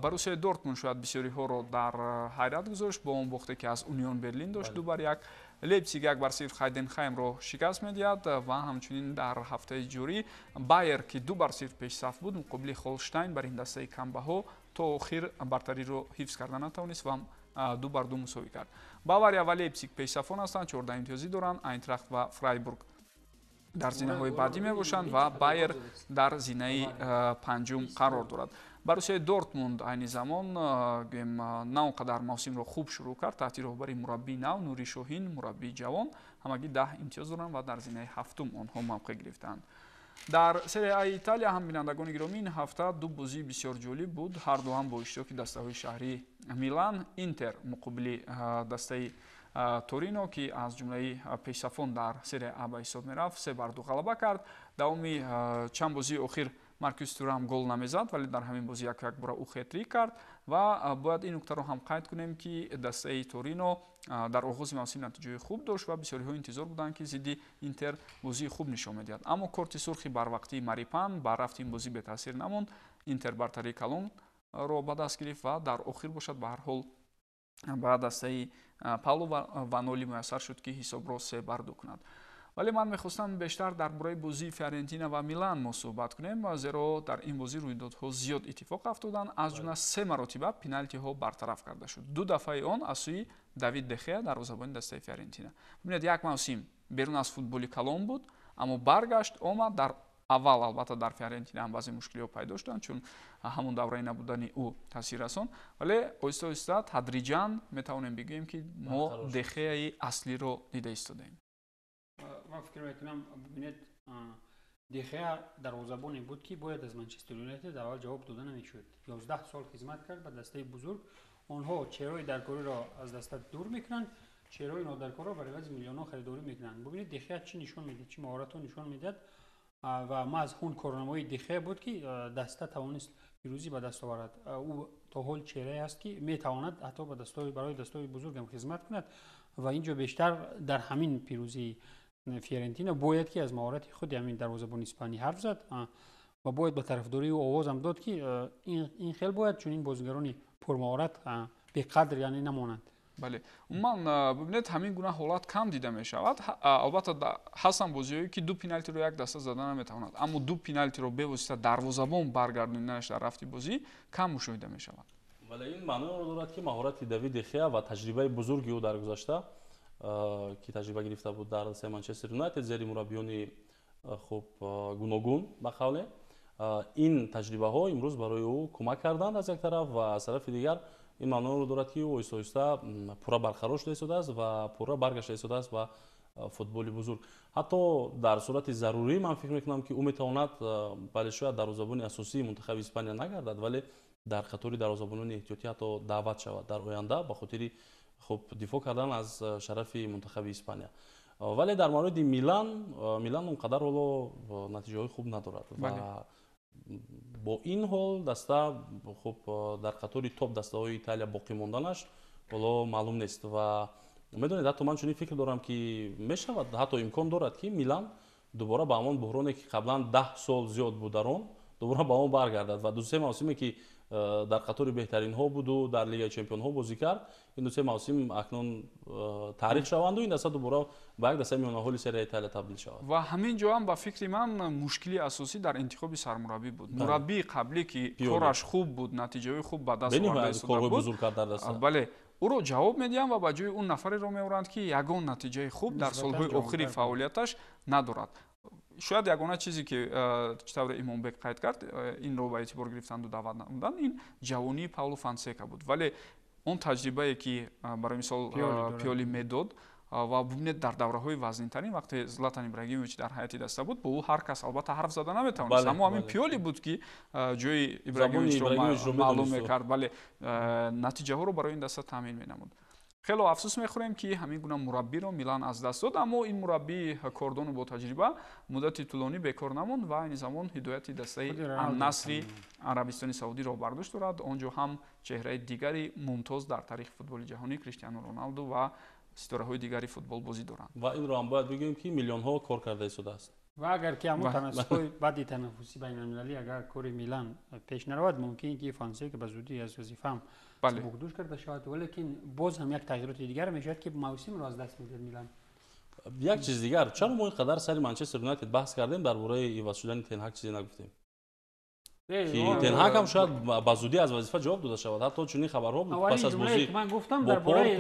Speaker 1: Боруссияи Дортмунд шояд бисёриҳоро дар ҳайрат гузошт бо он бохте, ки аз Унион Берлин дошт, 2-1. Лейпсиг 1-0 Хайденхаймро шикаст медиҳад. Ва ҳамчунин дар ҳафтаи ҷорӣ Байер, ки 2-0 пешсаф буд муқобили Холштайн, бар ин дастаи камбаҳо то охир бартариро ҳифз карда натавонист ва 2-2 мусовӣ кард. Бавария ва Лейпсиг пешсафон ҳастанд, 14 имтиёзӣ доранд. Айнтрахт ва Фрайбург дар зинаҳои баъдӣ мебошанд ва Байер дар зинаи панҷум қарор дорад. Боруссияи Дортмунд айни замон, гӯем, на он қадар мавсимро хуб шурӯъ кард таҳти роҳбарии мураббии нав Нури Шоҳин, мураббии ҷавон. Ҳамагӣ 10 имтиёз доранд ва дар зинаи ҳафтум онҳо мавқеъ гирифтаанд. Дар Серия Аи Италия ҳам, бинандагони гиромӣ, ин ҳафта ду бозии бисёр ҷолиб буд, ҳарду ҳам бо иштироки дастаҳои шаҳрии Милан. Интер муқобили дастаи Торино, ки аз ҷумлаи пешсафон дар Серия А ба ҳисоб мерафт, 3-2 ғалаба кард. Давоми чанд бозии охир Маркус Тюрам гол намезад, вале дар ҳамин бозӣ як якбора ӯ хетрик кард. Ва бояд ин нуктаро ҳам қайд кунем, ки дастаи Торино дар оғози мавсим натиҷаи хуб дошт ва бисёриҳо интизор буданд, ки зидди Интер бозии хуб нишон медиҳад, аммо корти сурхи барвақтии Марипан ба рафти ин бозӣ бетаъсир намонд. Интер бартарии калонро ба даст гирифт ва дар охир бошад, ба ҳар ҳол, ба дастаи Пауло Ваноли муяссар шуд, ки ҳисобро 3-2 кунад. Вале ман мехостам бештар дар бораи бозии Фиорентина ва Милан мо суҳбат кунем, зеро дар ин бозӣ рӯйдодҳо зиёд иттифоқ афтоданд. Аз ҷумла се маротиба пеналтиҳо бартараф карда шуд, ду дафъаи он аз сӯи Давид Дехея, дарвозабони дастаи Фиорентина. Бибинед, як мавсим берун аз футболи калон буд, аммо баргашт, омад. Дар аввал, албатта, дар Фиорентина ҳам баъзе мушкилиҳо пайдо шуданд, чун ҳамон давраи набудани ӯ таъсир расонд, вале оҳиста оҳиста, тадриҷан метавонем бигӯем, ки мо Дехеяи аслиро дида истодаем.
Speaker 2: Ман фикр мекунам, бибинед, Дехея дарвозабоне буд, ки бояд аз Манчестер Юнайтед аввал ҷавоб дода намешуд. 11 сол хизмат кард ба дастаи бузург. Онҳо чеҳраи даркориро аз даста дур мекунанд, чеҳраи нодаркорро бар ивази миллионҳо харидорӣ мекунанд. Бибинед, Дехея чӣ нишон медиҳад, чӣ маҳоратҳо нишон медиҳад. Ва маҳз ҳун корнамоии Дехея буд, ки даста тавонист пирӯзӣ ба даст оварад. Ӯ то ҳол чеҳрае аст, ки метавонад ҳатто ба дастҳои барои дастҳои бузургам хизмат кунад. Ва инҷо бештар дар ҳамин пирӯзии Фиорентина бояд ки аз маҳорати худи ҳамин дарвозабони испанӣ ҳарф зад. ва бояд ба тарафдории ӯ овозам дод, ки ин хел бояд чунин бозигарони пурмаҳорат беқадр яъне намонанд.
Speaker 1: Бале, умуман бибинед, ҳамин гуна ҳолат кам дида мешавад. Албатта, ҳастанд бозиҳое, ки ду пеналтиро як даста зада наметавонад, аммо ду пеналтиро бевосита дарвозабон баргардониданаш дар рафти бозӣ кам мушоҳида мешавад.
Speaker 3: Вале ин маъноро дорад, ки маҳорати Давид Дехеа ва таҷрибаи бузурги ӯ дар гузашта, ки таҷриба гирифта буд дар дастаи Манчестер Юнайтед зери мураббиёни хуб гуногун, ба қавле, ин таҷрибаҳо имрӯз барои ӯ кӯмак карданд аз як тараф, ва аз тарафи дигар ин маъноро дорад, ки ӯ оҳиста оҳиста пурра барқарор шуда истодааст ва пурра баргашта истодааст ба футболи бузург. Ҳатто дар сурати зарурӣ ман фикр мекунам, ки ӯ метавонад, бале, шояд дарвозабони асосии мунтахаби Испания нагардад, вале дар қатори дарвозабонони эҳтиётӣ ҳатто даъват шавад дар оянда ба хотири хуб дифоъ кардан аз шарафи мунтахаби Испания. Вале дар мавриди Милан, Милан он қадар ҳоло натиҷаҳои хуб надорад ва бо ин ҳол даста хуб дар қатори топ дастаҳои Италия боқӣ монданаш ҳоло маълум нест. Ва медонед, ҳатто ман чунин фикр дорам, ки мешавад, ҳатто имкон дорад, ки Милан дубора ба ҳамон буҳроне, ки қаблан 10 сол зиёд буд дар он, дубора ба он баргардад ва дусе мавсиме, ки дар қатори беҳтаринҳо буду дар Лигаи чемпионҳо бозӣ кард, ин дусе мавсим акнун таърих шаванду ин даста дубора ба як дастаи миёнаҳоли серияи Италия табдил шавад.
Speaker 1: Ва ҳамин ҷо ҳам, ба фикри ман, мушкили асосӣ дар интихоби сармураббӣ буд. Мураббии қаблӣ, ки кораш хуб буд, натиҷаҳои хуб ба даст оварда истода буд, бале, ӯро ҷавоб медиҳам ва ба ҷои ӯ нафареро меоранд, ки ягон натиҷаи хуб дар солҳои охири фаъолияташ надорад. Шояд ягона чизе, ки чӣ тавре Имомбек қайд кард, инро ба эътибор гирифтанду даъват намудан, ин ҷавонии Пауло Фонсека буд. Вале он таҷрибае, ки барои мисол Пиоли медод, ва бубинед, дар давраҳои вазнинтарин, вақте Златан Ибрагимович дар ҳайати даста буд, бо ӯ ҳар кас албатта ҳарф зада наметавонист, аммо ҳамин Пиоли буд, ки ҷои Ибрагимовичро маълум мекард, бале, натиҷаҳоро барои ин даста таъмин менамуд. Хело афсӯс мехӯрем, ки ҳамин гуна мураббиро Милан аз даст дод, аммо ин мураббии кордону ботаҷриба муддати тӯлонӣ бекор намонд ва айни замон ҳидояти дастаи Аннасри Арабистони Саудиро бардошт дорад. Он ҷо ҳам чеҳраи дигари мумтоз дар таърихи футболи ҷаҳонӣ, Криштиану Роналду, ва ситораҳои дигари футбол бозӣ доранд.
Speaker 3: Ва инро ҳам бояд бигӯем, ки миллионҳо кор карда истодааст.
Speaker 2: Ва агар ки ҳамон танаффусҳои баъди танаффуси байналмилалӣ, агар кори Милан пеш наравад, мумкин ки Фонсека ба зудӣ аз вазифаам сабукдӯш карда шавад. Валекин боз ҳам як тағйироти дигар мешавад, ки мавсимро аз даст медиҳад Милан.
Speaker 3: Як чиз дигар: чаро мо ин қадар сари Манчестер Юнайтед баҳс кардем, дар бораи иваз шудани Тенҳак чизе нагуфтем, ки Тенҳак ҳам шояд ба зудӣ аз вазифа ҷавоб дода шавад? Ҳатто чунин хабарҳо буд пас аз бозӣ
Speaker 2: ман гуфтам дар бораи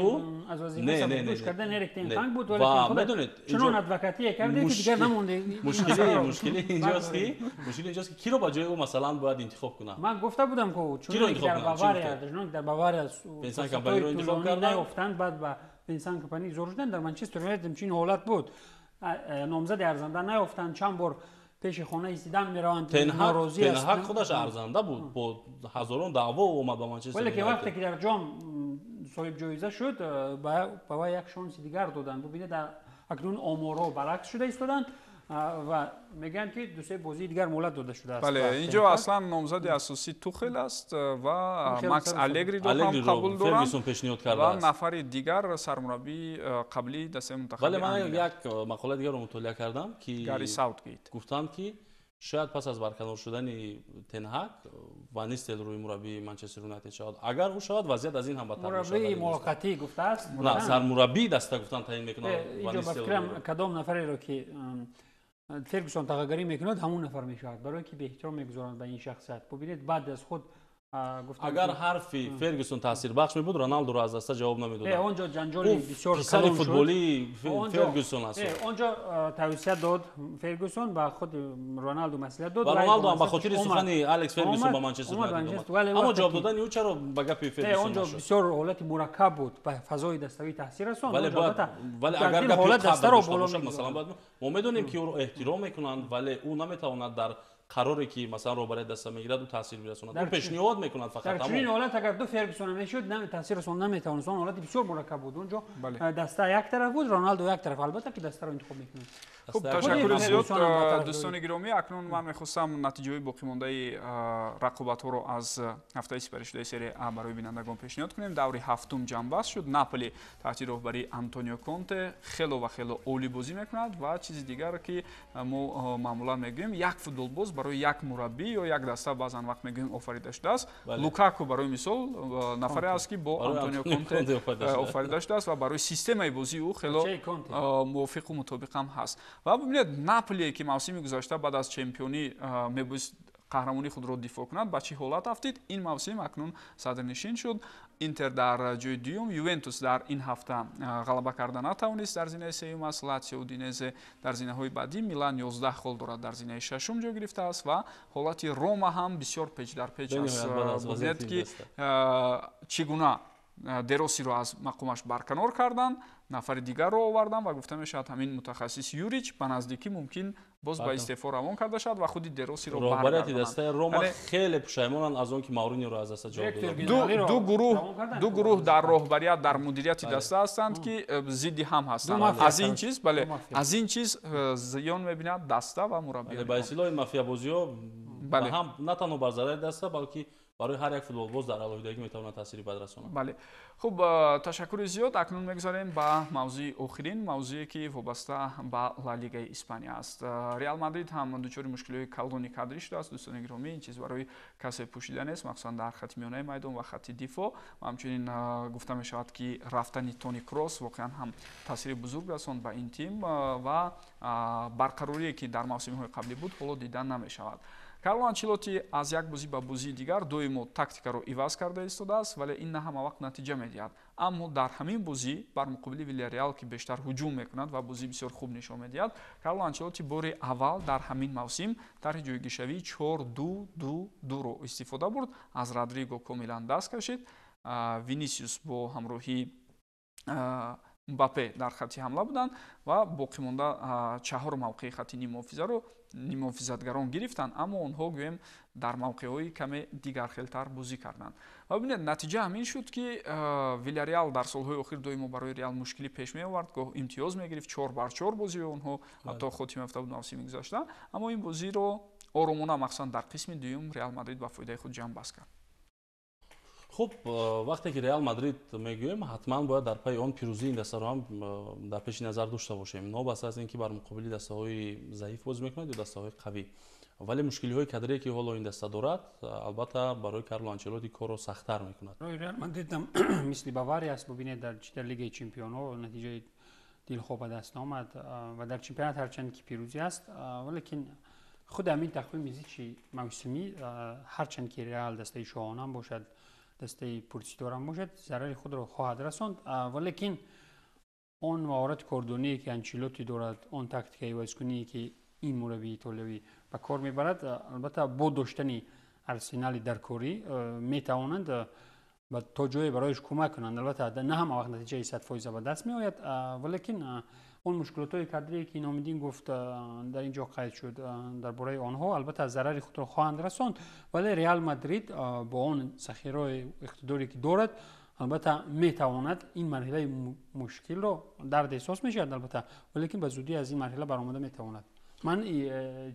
Speaker 2: аз вазифа сабукдӯш кардан Эрик Тенҳак буд, вале
Speaker 3: медонед,
Speaker 2: чунон адвокатие карде, ки дигар намонде.
Speaker 3: Мушкили инҷост, ки киро ба ҷои ӯ, масалан, бояд интихоб кунад?
Speaker 2: Ман гуфта будам, ку чунон ки дар Бавария
Speaker 3: Венсан Компаниро интихоб карданд,
Speaker 2: наёфтанд, баъд ба Венсан Компани зор шуданд. Дар Манчестер Юнайтед чунин ҳолат буд, номзади арзанда наёфтанд, чанд бор пеши хона истидан мераванд.
Speaker 3: Тенҳак худаш арзанда буд, бо ҳазорон даъво омад ба Манчестер.
Speaker 2: Вале ки вақте ки дар ҷом соҳиб ҷоиза шуд, ба вай як шонси дигар доданд. Бубинед, акнун оморҳо баръакс шуда истоданд ва мегӯянд, ки дусе бозии дигар муҳлат дода шудааст.
Speaker 1: Бале, инҷо аслан номзади асосӣ Тухел аст ва Макс Алегриро ҳам қабул доранд ва нафари дигар сармураббии қаблии дастаи мунтахаби.
Speaker 3: Вале ман як мақолаи дигарро мутолиа кардам, ки
Speaker 1: Гари Саутгейт.
Speaker 3: Гуфтанд, ки шояд пас аз барканор шудани Тенҳак Ван Нистелрӯи мураббии Манчестер Юнайтед шавад. Агар ӯ шавад, вазъият аз ин ҳам бадтар.
Speaker 2: Мураббии муваққатӣ гуфтааст.
Speaker 3: На, сармураббии даста гуфтан таъин мекунад.
Speaker 2: Инҷо ба фикрам, кадом нафареро ки Фергюсон тағагарӣ мекунад, ҳамон нафар мешавад, барое ки беэҳтиром мегузоранд ба ин шахсият. Бубинед, баъд аз худ.
Speaker 3: Агар ҳарфи Фергюсон таъсирбахш мебуд, Роналдуро аз даста ҷавоб намедод.
Speaker 2: Он ҷо ҷанҷоли бисёр
Speaker 3: писари футболии Фергюсон аст.
Speaker 2: Он ҷо тавсия дод Фергюсон, ба худ Роналду маслиҳат дод.
Speaker 3: Ва Роналду ҳам ба хотири сухани Алекс Фергюсон ба Манчестер Юнайтед омад, аммо ҷавоб додани ӯ чаро ба гапи Фергюсон
Speaker 2: Он ҷо бисёр ҳолати мураккаб буд, ба фазои даставӣ таъсир расонд.
Speaker 3: Вале агар гапи қадр дошта бошад, масалан, бояд мо медонем, ки ӯро эҳтиром мекунанд, вале ӯ наметавонад дар қароре, ки масалан роҳбарияти даста мегирад, ӯ таъсир бирасонад. Ӯ пешниҳод мекунад фақат.
Speaker 2: Дар чунин ҳолат агар ду Фергюсон мешуд, таъсир расон наметавонист. Он ҳолати бисёр мураккаб буд. Он ҷо даста як тараф буд, Роналдо як тараф, албатта ки дастаро интихоб мекунад.
Speaker 1: Хуб, ташаккури зиёд, дӯстони гиромӣ. Акнун ман мехостам натиҷаҳои боқимондаи рақобатҳоро аз ҳафтаи сипаришудаи Серия А барои бинандагон пешниҳод кунем. Даври ҳафтум ҷамъбаст шуд. Наполи таҳти роҳбарии Антонио Конте хело ва хело олӣ бозӣ мекунад. Ва чизи дигар, ки мо маъмулан мегӯем, як футболбоз барои як мураббӣ ё як даста баъзан вақт мегӯем офарида шудааст. Лукаку барои мисол нафаре аст, ки бо Антонио Конте офарида шудааст ва барои системаи бозии ӯ хело мувофиқу мутобиқ ҳам ҳаст. Ва бибинед, Наполие, ки мавсими гузашта баъд аз чемпионӣ мебоист қаҳрамонии худро дифоъ кунад, ба чӣ ҳолат афтид? Ин мавсим акнун садрнишин шуд. Интер дар ҷои дуюм, Ювентус дар ин ҳафта ғалаба карда натавонист, дар зинаи сеюм аст. Латсио, Удинезе дар зинаҳои баъдӣ. Милан 11 хол дорад, дар зинаи шашум ҷой гирифтааст ва ҳолати Рома ҳам бисёр печ дар печ аст. Бибинед, ки чӣ гуна Деросиро аз мақомаш барканор карданд, нафари дигарро оварданд ва гуфта мешавад, ҳамин мутахассис Юрич ба наздикӣ мумкин боз ба истеъфо равон карда шавад ва худи Деросиро.
Speaker 3: Роҳбарияти дастаи Рома хеле пушаймонанд аз он ки Мауриньоро аз даста ҷавоб доданд.
Speaker 1: Ду гурӯҳ дар роҳбарият, дар мудирияти даста ҳастанд, ки зидди ҳам ҳастанд. Аз ин чиз, бале, аз ин чиз зиён мебинад даста ва мураббиён.
Speaker 3: Ба истилоҳи мафиябозиҳо ҳам на танҳо бар зарари даста, балки барои ҳар як футболбоз дар алоҳидагӣ метавонад таъсири бад расонад.
Speaker 1: Бале, хуб, ташаккури зиёд. Акнун мегузарем ба мавзӯи охирин, мавзӯе, ки вобаста ба Ла Лигаи Испания аст. Реал Мадрид ҳам дучори мушкилиҳои калони кадрӣ шудааст. Дӯстони гиромӣ, ин чиз барои касе пӯшида нест, махсусан дар хати миёнаи майдон ва хати дифоъ. Ва ҳамчунин гуфта мешавад, ки рафтани Тони Кросс воқеан ҳам таъсири бузург расонд ба ин тим ва барқарорие, ки дар мавсимҳои қаблӣ буд, ҳоло дида намешавад. Карло Анчелоти аз як бозӣ ба бозии дигар доимо тактикаро иваз карда истодааст, вале ин на ҳама вақт натиҷа медиҳад. Аммо дар ҳамин бозӣ бар муқобили Вильяреал, ки бештар ҳуҷум мекунад ва бозӣ бисёр хуб нишон медиҳад, Карло Анчелоти бори аввал дар ҳамин мавсим тарҳи ҷойгиршавии 4-2-2-2-ро истифода бурд. Аз Родриго комилан даст кашид. Винисиус бо ҳамроҳии Мбаппе дар хати ҳамла буданд ва боқимонда чаҳор мавқеи хати ниммуҳофизаро ниммуҳофизатгарон гирифтанд, аммо онҳо, гӯем, дар мавқеъҳои каме дигархелтар бозӣ карданд. Ва бибинед, натиҷа ҳамин шуд, ки Вильяреал дар солҳои охир доимо барои Реал мушкилӣ пеш меовард, гоҳ имтиёз мегирифт, 4-4 бозии онҳо ҳатто хотима ёфта буд мавсими гузашта, аммо ин бозиро оромона, махсусан дар қисми дуюм, Реал Мадрид ба фоидаи худ ҷамъбаст кард.
Speaker 3: Хуб, вақте ки Реал Мадрид мегӯем, ҳатман бояд дар пайи он пирӯзии ин дастаро ҳам дар пеши назар дошта бошем, новобаста аз ин ки бар муқобили дастаҳои заиф бозӣ мекунад ё дастаҳои қавӣ. Вале мушкилиҳои кадрие, ки ҳоло ин даста дорад, албатта барои Карло Анчелоти корро сахттар мекунад.
Speaker 2: Реал Мадрид мисли Бавария аст. Бубинед, дар чи дар Лигаи чемпионҳо натиҷаи дилхоҳ ба даст наомад ва дар чемпионат ҳарчанд ки пирӯзӣ аст, валекин худ ҳамин тақвими зичи мавсимӣ, ҳарчанд ки Реал дастаи шоҳонам бошад, дастаи пурситорам бошад, зарари худро хоҳад расонд. Валекин он маҳорати кордоние, ки Анчелоти дорад, он тактикаи ивазкуние, ки ин мураббии итолиявӣ ба кор мебарад, албатта бо доштани арсенали даркорӣ метавонанд то ҷое барояш кӯмак кунанд. Албатта, на ҳама вақт натиҷаи 100% ба даст меояд, валекин он мушкилотҳои кадрие, ки Номиддин гуфт, дар ин ҷо қайд шуд дар бораи онҳо, албатта зарари худро хоҳанд расонд. Вале Реал Мадрид бо он захираи иқтидоре, ки дорад, албатта метавонад ин марҳилаи мушкилро, дард эҳсос мешавад албатта, валекин ба зудӣ аз ин марҳила баромада метавонад. Ман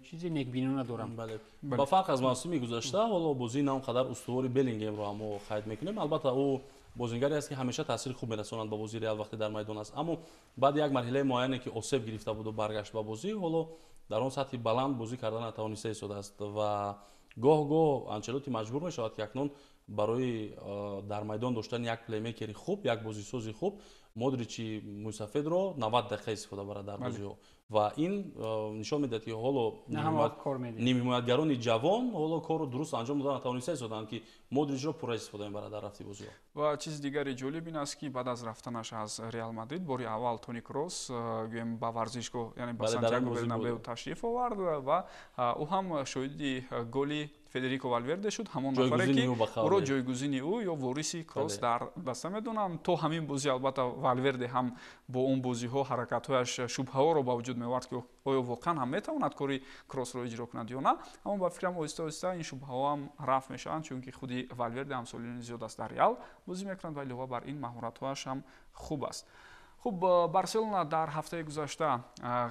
Speaker 2: чизи некбинона дорам.
Speaker 3: Бале, ба фарқ аз мавсими гузашта, ҳоло бозии на он қадар устувори Беллингемро ҳам мо қайд мекунем. Албатта, ӯ бозингаре аст, ки ҳамеша таъсири хуб мерасонад ба бозии Реал, вақте дар майдон аст, аммо баъди як марҳилаи муайяне, ки осеб гирифта буду баргашт ба бозӣ, ҳоло дар он сатҳи баланд бозӣ карда натавониста истодааст ва гоҳ гоҳ Анчелоти маҷбур мешавад, ки акнун барои дар майдон доштани як плеймейкери хуб, як бозисози хуб, Модричи мӯйсафедро 90 дақиқа истифода барад дар бозиҳо. Ва ин нишон медиҳад, ки ҳоло нимҳимоятгарони ҷавон ҳоло корро дуруст анҷом дода натавониста истоданд, ки Модричро пурра истифода мебарад дар рафти бозиҳо.
Speaker 1: Ва чизи дигари ҷолиб ин аст, ки баъд аз рафтанаш аз Реал Мадрид бори аввал Тони Кросс, гӯем, ба варзишгоҳ, яъне ба Сантьяго Бернабеу ташриф овард ва ӯ ҳам шоҳиди голи Федерико Валверде шуд, ҳамон нафаре, ки ӯро ҷойгузини ӯ ё вориси Кросс дар даста медонанд. То ҳамин бозӣ, албатта, Валверде ҳам бо он бозиҳо, ҳаракатҳояш шубҳаҳоро ба вуҷуд меовард, ки оё воқеан ҳам метавонад кори Кроссро иҷро кунад ё на. Аммо ба фикрам, оҳиста оҳиста ин шубҳаҳо ҳам рафъ мешаванд, чунки худи Валверде ҳам солиёни зиёд аст дар Реал бозӣ мекунад ва илова бар ин маҳоратҳояш ҳам хуб аст. Хуб, Барселона дар ҳафтаи гузашта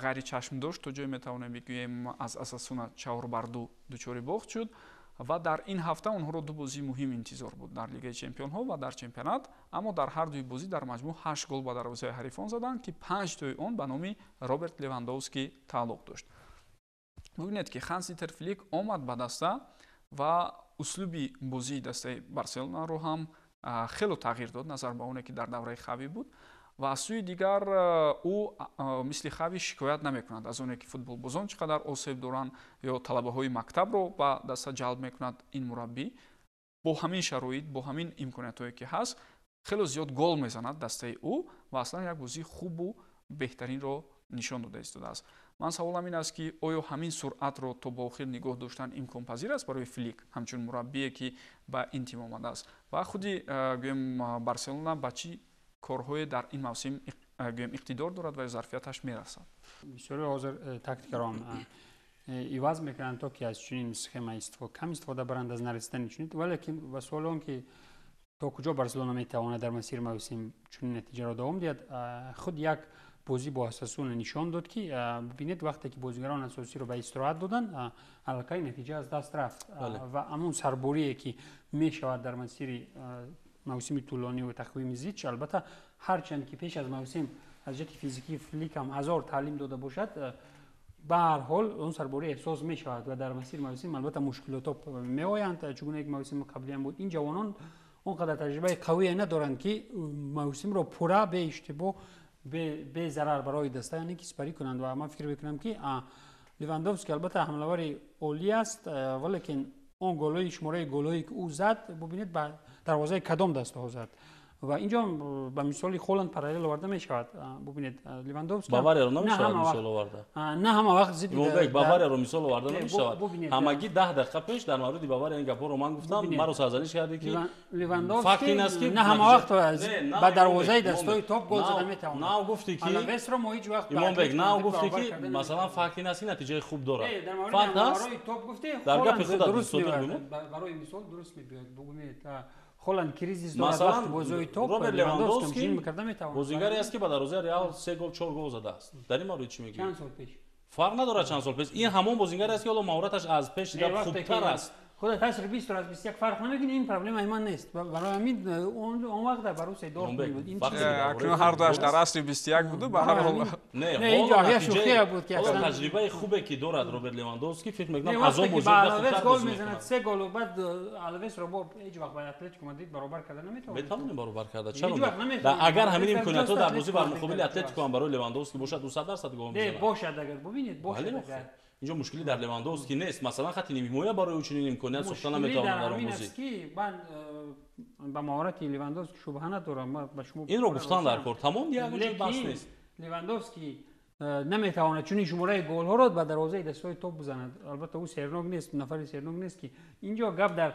Speaker 1: ғайричашмдошт, то ҷое метавонем бигӯем, аз Осасуна 4-2 дучори бохт шуд ва дар ин ҳафта онҳоро ду бозии муҳим интизор буд дар Лигаи чемпионҳо ва дар чемпионат. Аммо дар ҳар дуи бозӣ дар маҷмӯъ ҳашт гол ба дарвозаи ҳарифон заданд, ки панҷ тои он ба номи Роберт Левандовский тааллуқ дошт. Бубинед ки Ханс Дитер Флик омад ба даста ва услуби бозии дастаи Барселонаро ҳам хело тағйир дод назар ба оне ки дар давраи Хави буд, ва аз сӯи дигар ӯ мисли Хави шикоят намекунад аз оне ки футболбозон чӣ қадар осеб доранд ё талабаҳои мактабро ба даста ҷалб мекунад. Ин мураббӣ бо ҳамин шароит, бо ҳамин имкониятҳое ки ҳаст, хело зиёд гол мезанад дастаи ӯ ва аслан як бозии хубу беҳтаринро нишон дода истодааст. Ман саволам ин аст ки оё ҳамин суръатро то ба охир нигоҳ доштан имконпазир аст барои Флик ҳамчун мураббие ки ба ин тим омадааст, ва худи гӯем Барселона ба чӣ корҳое дар ин мавсим гӯем иқтидор дорад ва зарфияташ мерасад?
Speaker 2: Бисёре ҳозир тактикаро иваз мекунанд то ки аз чунин схема кам истифода баранд аз нарасидани чунин, валекин ба суоли он ки то куҷо Барселона метавонад дар масири мавсим чунин натиҷаро давом диҳад, худ як бозӣ бо Осасуна нишон дод ки бибинед вақте ки бозигарон асосиро ба истироҳат доданд, аллакай натиҷа аз даст рафт ва ҳамон сарборие ки мешавад дар масири мавсими тӯлонӣ ва тақвими зич, албатта ҳарчанд ки пеш аз мавсим аз ҷиҳати физикӣ Флик ҳам ҳазор таълим дода бошад, ба ҳар ҳол он сарборӣ эҳсос мешавад ва дар масири мавсим албатта мушкилотҳо меоянд. Чугуна як мавсими қаблиам буд, ин ҷавонон он қадар таҷрибаи қавие надоранд ки мавсимро пурра беиштибоҳ безарар барои даста яъне ки сипарӣ кунанд. Ва ман фикр мекунам ки Левандовски албатта ҳамлавари олӣ аст, валекин он голҳои шумораи голҳое ки ӯ зад, бубинед ба дарвозаи кадом дастаҳо зад. Ва инҷо ба мисоли Холанд параллел оварда мешавад. Бубинед Левандовски
Speaker 3: Баварияро намешавад мисол оварда.
Speaker 2: На ҳама вақт зидди
Speaker 3: Баварияро мисол оварда намешавад. Ҳамагӣ 10 дақиқа пеш дар мавриди Бавария ин гапҳоро ман гуфтам, маро сарзаниш кардӣ ки
Speaker 2: Левандовски на ҳама вақт ба дарвозаи дастаҳои топ гол зада метавонад.
Speaker 3: Нав гуфтӣ ки
Speaker 2: Алавесро мо ҳеҷ вақт
Speaker 3: Имонбек, нав гуфтӣ ки масалан факт ин аст ки натиҷаи хуб дорад.
Speaker 2: Факт аст.
Speaker 3: Дар гапи худ
Speaker 2: дуруст меояд. Барои мисол дуруст мебиёяд. Бубинед Холанд кризис дорад вақти бозиҳои топ,
Speaker 3: Роберт
Speaker 2: Левандовски мекарда метавонад.
Speaker 3: Бозигаре аст ки ба дарвозаи Реал 3 гол 4 гол задааст. Дар ин маврид чӣ мегӯӣ?
Speaker 2: Чанд сол пеш?
Speaker 3: Фарқ надорад чанд сол пеш. Ин ҳамон бозигаре аст ки ҳоло маҳораташ аз пеш дида хубтар аст.
Speaker 2: Худо тасри 20 аз 21 фарқ намекунад, ин проблемаи ман нест. Барои ҳамин он вақт дар Боруссия Дортмунд буд.
Speaker 1: Акнун ҳар дуаш дар асри 21 буду, ба ҳар ҳол.
Speaker 3: Не,
Speaker 2: инҷо як шӯхие буд ки
Speaker 3: аслан таҷрибаи хубе ки дорад Роберт Левандовски, фикр мекунам аз он бозингар хубтар
Speaker 2: гол мезанад, 3 гол, баъд Алвесро бо ҳеҷ вақт ба Атлетико Мадрид баробар карда наметавонад.
Speaker 3: Метавонем баробар карда. Чаро? Агар ҳамин имкониятҳо дар бозӣ бар муқобили Атлетико ҳам барои Левандовски бошад, 200% гол мезанад.
Speaker 2: Не, бошад агар бубинед, бошад агар.
Speaker 3: Инҷо мушкилӣ дар Левандовски нест. Масалан хати нимҳимоя барои ӯ чунин имконият сохта наметавонад дар он бозӣ.
Speaker 2: Ки ман ба маҳорати Левандовски шубҳа надорам. Ман ба шумо
Speaker 3: инро гуфтан дар кор тамом, ягон ҷой баҳс нест.
Speaker 2: Левандовски наметавонад чунин шумораи голҳоро ба дарвозаи дастаҳои топ бизанад. Албатта ӯ сернок нест, нафари сернок нест ки инҷо гап дар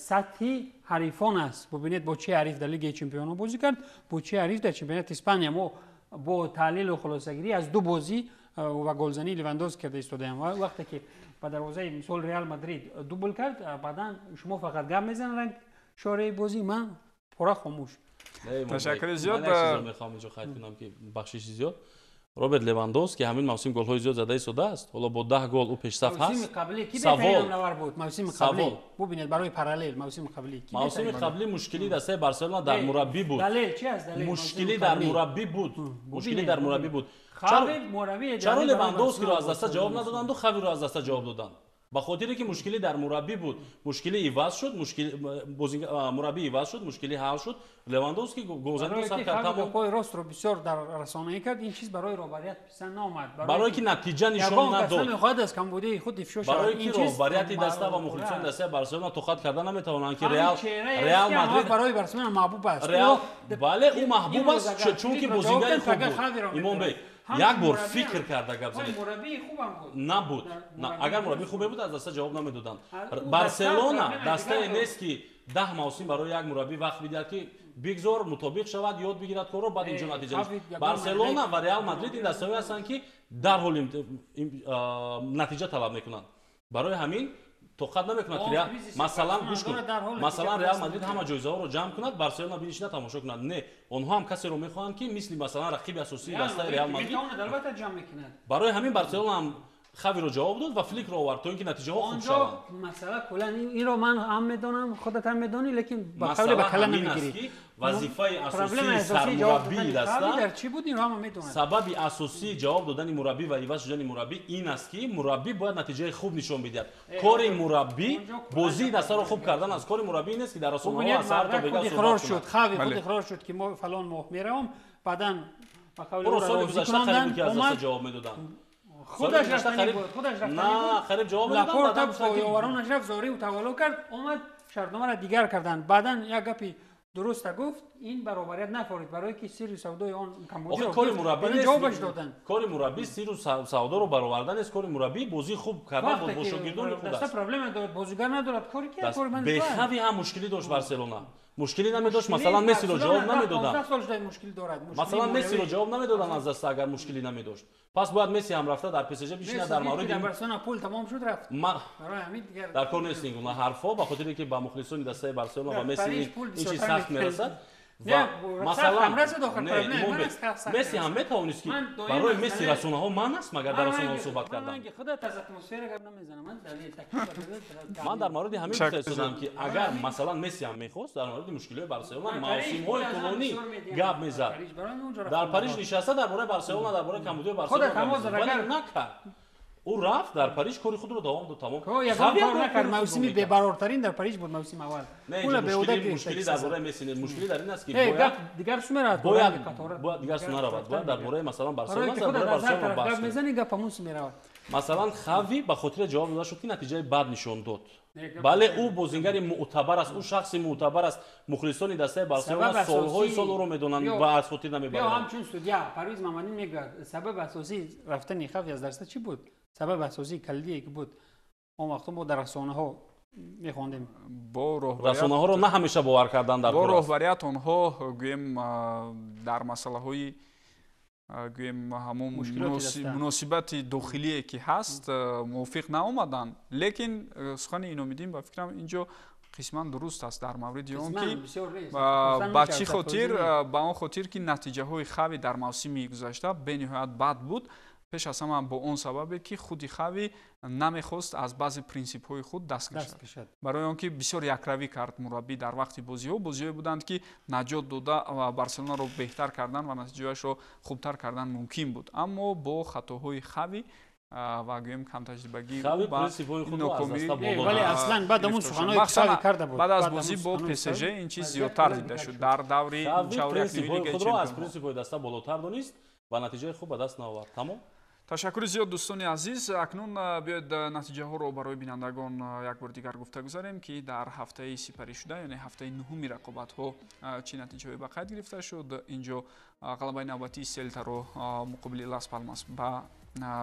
Speaker 2: сатҳи ҳарифон аст. Бубинед бо чӣ ҳариф дар Лигаи Чемпионҳо бозӣ кард, бо чӣ ҳариф дар чемпионати Испания. Мо бо таҳлилу хулосагирӣ аз ду бозӣ ва голзании Левандовски карда истодаем. Вақте ки ба дарвозаи мисол Реал Мадрид дубл кард, баъдан шумо фақат гап мезанед шораи бозӣ, ман пурра хомӯш.
Speaker 1: Ташаккури зиёд.
Speaker 3: Ман як чизро мехоҳам инҷо қайд кунам ки бахшиши зиёд. Роберт Левандовски ҳамин мавсим голҳои зиёд зада истодааст. Ҳоло бо 10 гол ӯ пешсаф ҳаст.
Speaker 2: Мавсими қаблӣ ки беҳтарин ҳамлавар буд? Мавсими қаблӣ. Бубинед барои параллел мавсими қаблӣ.
Speaker 3: Мавсими қаблӣ мушкилӣ дастаи Барселона дар мураббӣ буд.
Speaker 2: Далел чи аст? Далел
Speaker 3: мушкилӣ дар мураббӣ буд. Мушкилӣ дар мураббӣ буд.
Speaker 2: Чаро
Speaker 3: Левандовскиро аз даста ҷавоб надоданду Хавиро аз даста ҷавоб доданд? Ба хотире ки мушкилӣ дар мураббӣ буд. Мушкилӣ иваз шуд, мураббӣ иваз шуд, мушкилӣ ҳал шуд. Левандовски голзаниро сар кард тамом.
Speaker 2: Пои ростро бисёр дар расонаӣ кард. Ин чиз барои роҳбарият писанд наомад.
Speaker 3: Барои ки натиҷа нишон надод.
Speaker 2: Мехоҳад аз камбудии худ ифшо шавад.
Speaker 3: Барои ки роҳбарияти даста ва мухлисони дастаи Барселона тоқат карда наметавонанд ки Реал Мадрид
Speaker 2: барои Барселона маҳбуб аст.
Speaker 3: Реал бале, ӯ маҳбуб аст, чунки бозингари хуб буд. Имонбек як бор фикр карда гап занед. Набуд. Агар мураббии хубе буд, аз даста ҷавоб намедоданд. Барселона дастае нест ки 10 мавсим барои як мураббӣ вақт бидиҳад ки бигзор мутобиқ шавад, ёд бигирад корро, баъд инҷо натиҷа. Барселона ва Реал Мадрид ин дастаҳое ҳастанд ки дарҳол натиҷа талаб мекунанд. Барои ҳамин тоқат намекунад ки масалан гӯш кун, масалан Реал Мадрид ҳама ҷоизаҳоро ҷамъ кунад, Барселона бинишина тамошо кунад. Не, онҳо ҳам касеро мехоҳанд ки мисли масалан рақиби асосии дастаи Реал Мадрид
Speaker 2: албатта ҷамъ мекунад.
Speaker 3: Барои ҳамин Барселона ҳам Хавиро ҷавоб дод ва Фликро овард то ин ки натиҷаҳо хуб шаванд.
Speaker 2: Масъала куллан инро ман ҳам медонам, худат ҳам медонӣ, лекин ба қавли ба кала намегирӣ.
Speaker 3: Вазифаи асосии сармураббии даста
Speaker 2: дар чӣ буд, инро ҳама медонанд.
Speaker 3: Сабаби асосии ҷавоб додани мураббӣ ва иваз шудани мураббӣ ин аст ки мураббӣ бояд натиҷаи хуб нишон бидиҳад. Кори мураббӣ бозии дастаро хуб кардан аст. Кори мураббӣ ин нест ки дар расонаҳо аз сар то бега суҳбат кунад.
Speaker 2: Хави худ иқрор шуд ки мо фалон моҳ меравам, баъдан ба қавли
Speaker 3: ӯ соли гузашта қариб ки аз даста ҷавоб медоданд.
Speaker 2: Худаш рафтани буд, худаш рафтани буд.
Speaker 3: Қариб ҷавоб медоданд.
Speaker 2: Лапорта ёваронаш рафт, зорию тавалло кард, омад шартномаро дигар карданд. Баъдан як гапи дуруста гуфт, ин баробарият нафорид, барое ки сирри савдои он камбудиро
Speaker 3: кори мураббӣ нест,
Speaker 2: ҷавобаш доданд.
Speaker 3: Кори мураббӣ сирру савдоро баровардан нест, кори мураббӣ бозии хуб кардан бо шогирдони худ аст.
Speaker 2: Даста проблема дорад, бозигар надорад, кори ки кори ман
Speaker 3: бе Хави ҳам мушкилӣ дошт Барселона. Мушкилӣ намедошт, масалан Мессиро ҷавоб намедоданд. Масалан Мессиро ҷавоб намедоданд аз даста агар мушкилӣ намедошт. Пас бояд Месси ҳам рафта дар ПСЖ бишинад дар мавриди
Speaker 2: Барселона пул тамом шуд рафт.
Speaker 3: Дар кор нест ин гуна ҳарфҳо, ба хотире ки ба мухлисони дастаи Барселона ва Месси ин чиз сахт мерасад. Ва масалан Месси ҳам метавонист ки барои Месси расонаҳо ман аст, магар дар расонаҳо суҳбат кардан. Ман дар мавриди ҳамин гуфта истодам ки агар масалан Месси ҳам мехост дар мавриди мушкилиҳои Барселона мавсимҳои тӯлонӣ гап мезад. Дар Париж нишаста дар бораи Барселона, дар бораи камбудиҳои Барселона, вале накард. Ӯ рафт дар Париж кори худро давом дод, тамом.
Speaker 2: Ягон кор накард. Мавсими бебарортарин дар Париж буд мавсими аввал.
Speaker 3: Мушкилӣ дар бораи Месси нест, мушкилӣ дар ин аст ки
Speaker 2: дигар су меравад,
Speaker 3: бояд дигар су наравад, бояд дар бораи масалан Барселона, дар бораи Барселона баҳс
Speaker 2: кунад. Мезанӣ гап ҳамон су меравад.
Speaker 3: Масалан Хави ба хотири ҷавоб дода шуд ки натиҷаи бад нишон дод. Бале, ӯ бозингари муътабар аст, ӯ шахси муътабар аст. Мухлисони дастаи Барселона солҳои сол ӯро медонанд ва аз хотир намебаранд.
Speaker 2: Ё ҳамчун судя Парвиз Мамадин мегӯяд, сабаби асосии рафтани Хави аз даста чӣ буд? Сабаби асосии калидие ки буд, он вақто мо дар расонаҳо мехондем.
Speaker 3: Расонаҳоро на ҳамеша бовар кардан дар
Speaker 1: бо роҳбарият онҳо гӯем дар масъалаҳои гӯем ҳамон муносибати дохилие ки ҳаст мувофиқ наомаданд. Лекин сухани Иномиддин ба фикрам инҷо қисман дуруст аст дар мавриди он ки ба чӣ хотир, ба он хотир ки натиҷаҳои Хави дар мавсими гузашта бениҳоят бад буд. Пеш аз ҳама бо он сабабе ки худи Хави намехост аз баъзе принсипҳои худ даст кашад. Барои он ки бисёр якравӣ кард мураббӣ дар вақти бозиҳо. Бозиҳое буданд ки наҷот дода ва Барселонаро беҳтар кардан ва натиҷаашро хубтар кардан мумкин буд. Аммо бо хатоҳои Хави ва гӯем камтаҷрибагӣ
Speaker 2: вале аслан баъд ҳамон суханҳое ки Хави карда буд,
Speaker 1: баъд аз бозӣ бо ПСЖ ин чиз зиёдтар дида шуд дар даври
Speaker 3: принсипҳои худро аз принсипҳои даста болотар донист ва натиҷаи хуб ба даст наовард. Тамом.
Speaker 1: Ташаккури зиёд дӯстони азиз. Акнун биёед натиҷаҳоро барои бинандагон як бор дигар гуфта гузарем ки дар ҳафтаи сипаришуда, яъне ҳафтаи нуҳуми рақобатҳо чӣ натиҷаҳое ба қайд гирифта шуд. Инҷо ғалабаи навбатии Селтаро муқобили Лас Палмас ба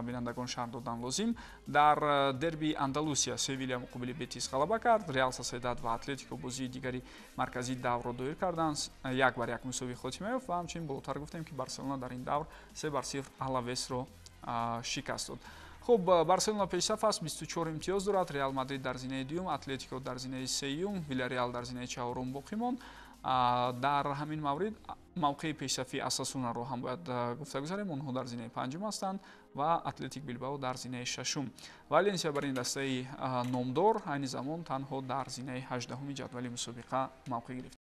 Speaker 1: бинандагон шарҳ додан лозим. Дар дерби Андалусия Севилия муқобили Бетис ғалаба кард. Реал Сосьедад ва Атлетико бозии дигари марказии даврро доир карданд, 1-1 мусовӣ хотима ёфт ва ҳамчунин болотар гуфтем ки Барселона дар ин давр 3-0 Алавесро шикаст дод. Хуб, Барселона пешсаф аст, 24 имтиёз дорад. Реал Мадрид дар зинаи дуюм, Атлетико дар зинаи сеюм, Вилареал дар зинаи чаҳорум боқӣ монд. Дар ҳамин маврид мавқеи пешсафии Осасунаро ҳам бояд гуфта гузарем. Онҳо дар зинаи панҷум ҳастанд ва Атлетик Билбао дар зинаи шашум. Валенсия бар ин дастаи номдор айни замон танҳо дар зинаи 18-уми ҷадвали мусобиқа мавқеъ гирифт.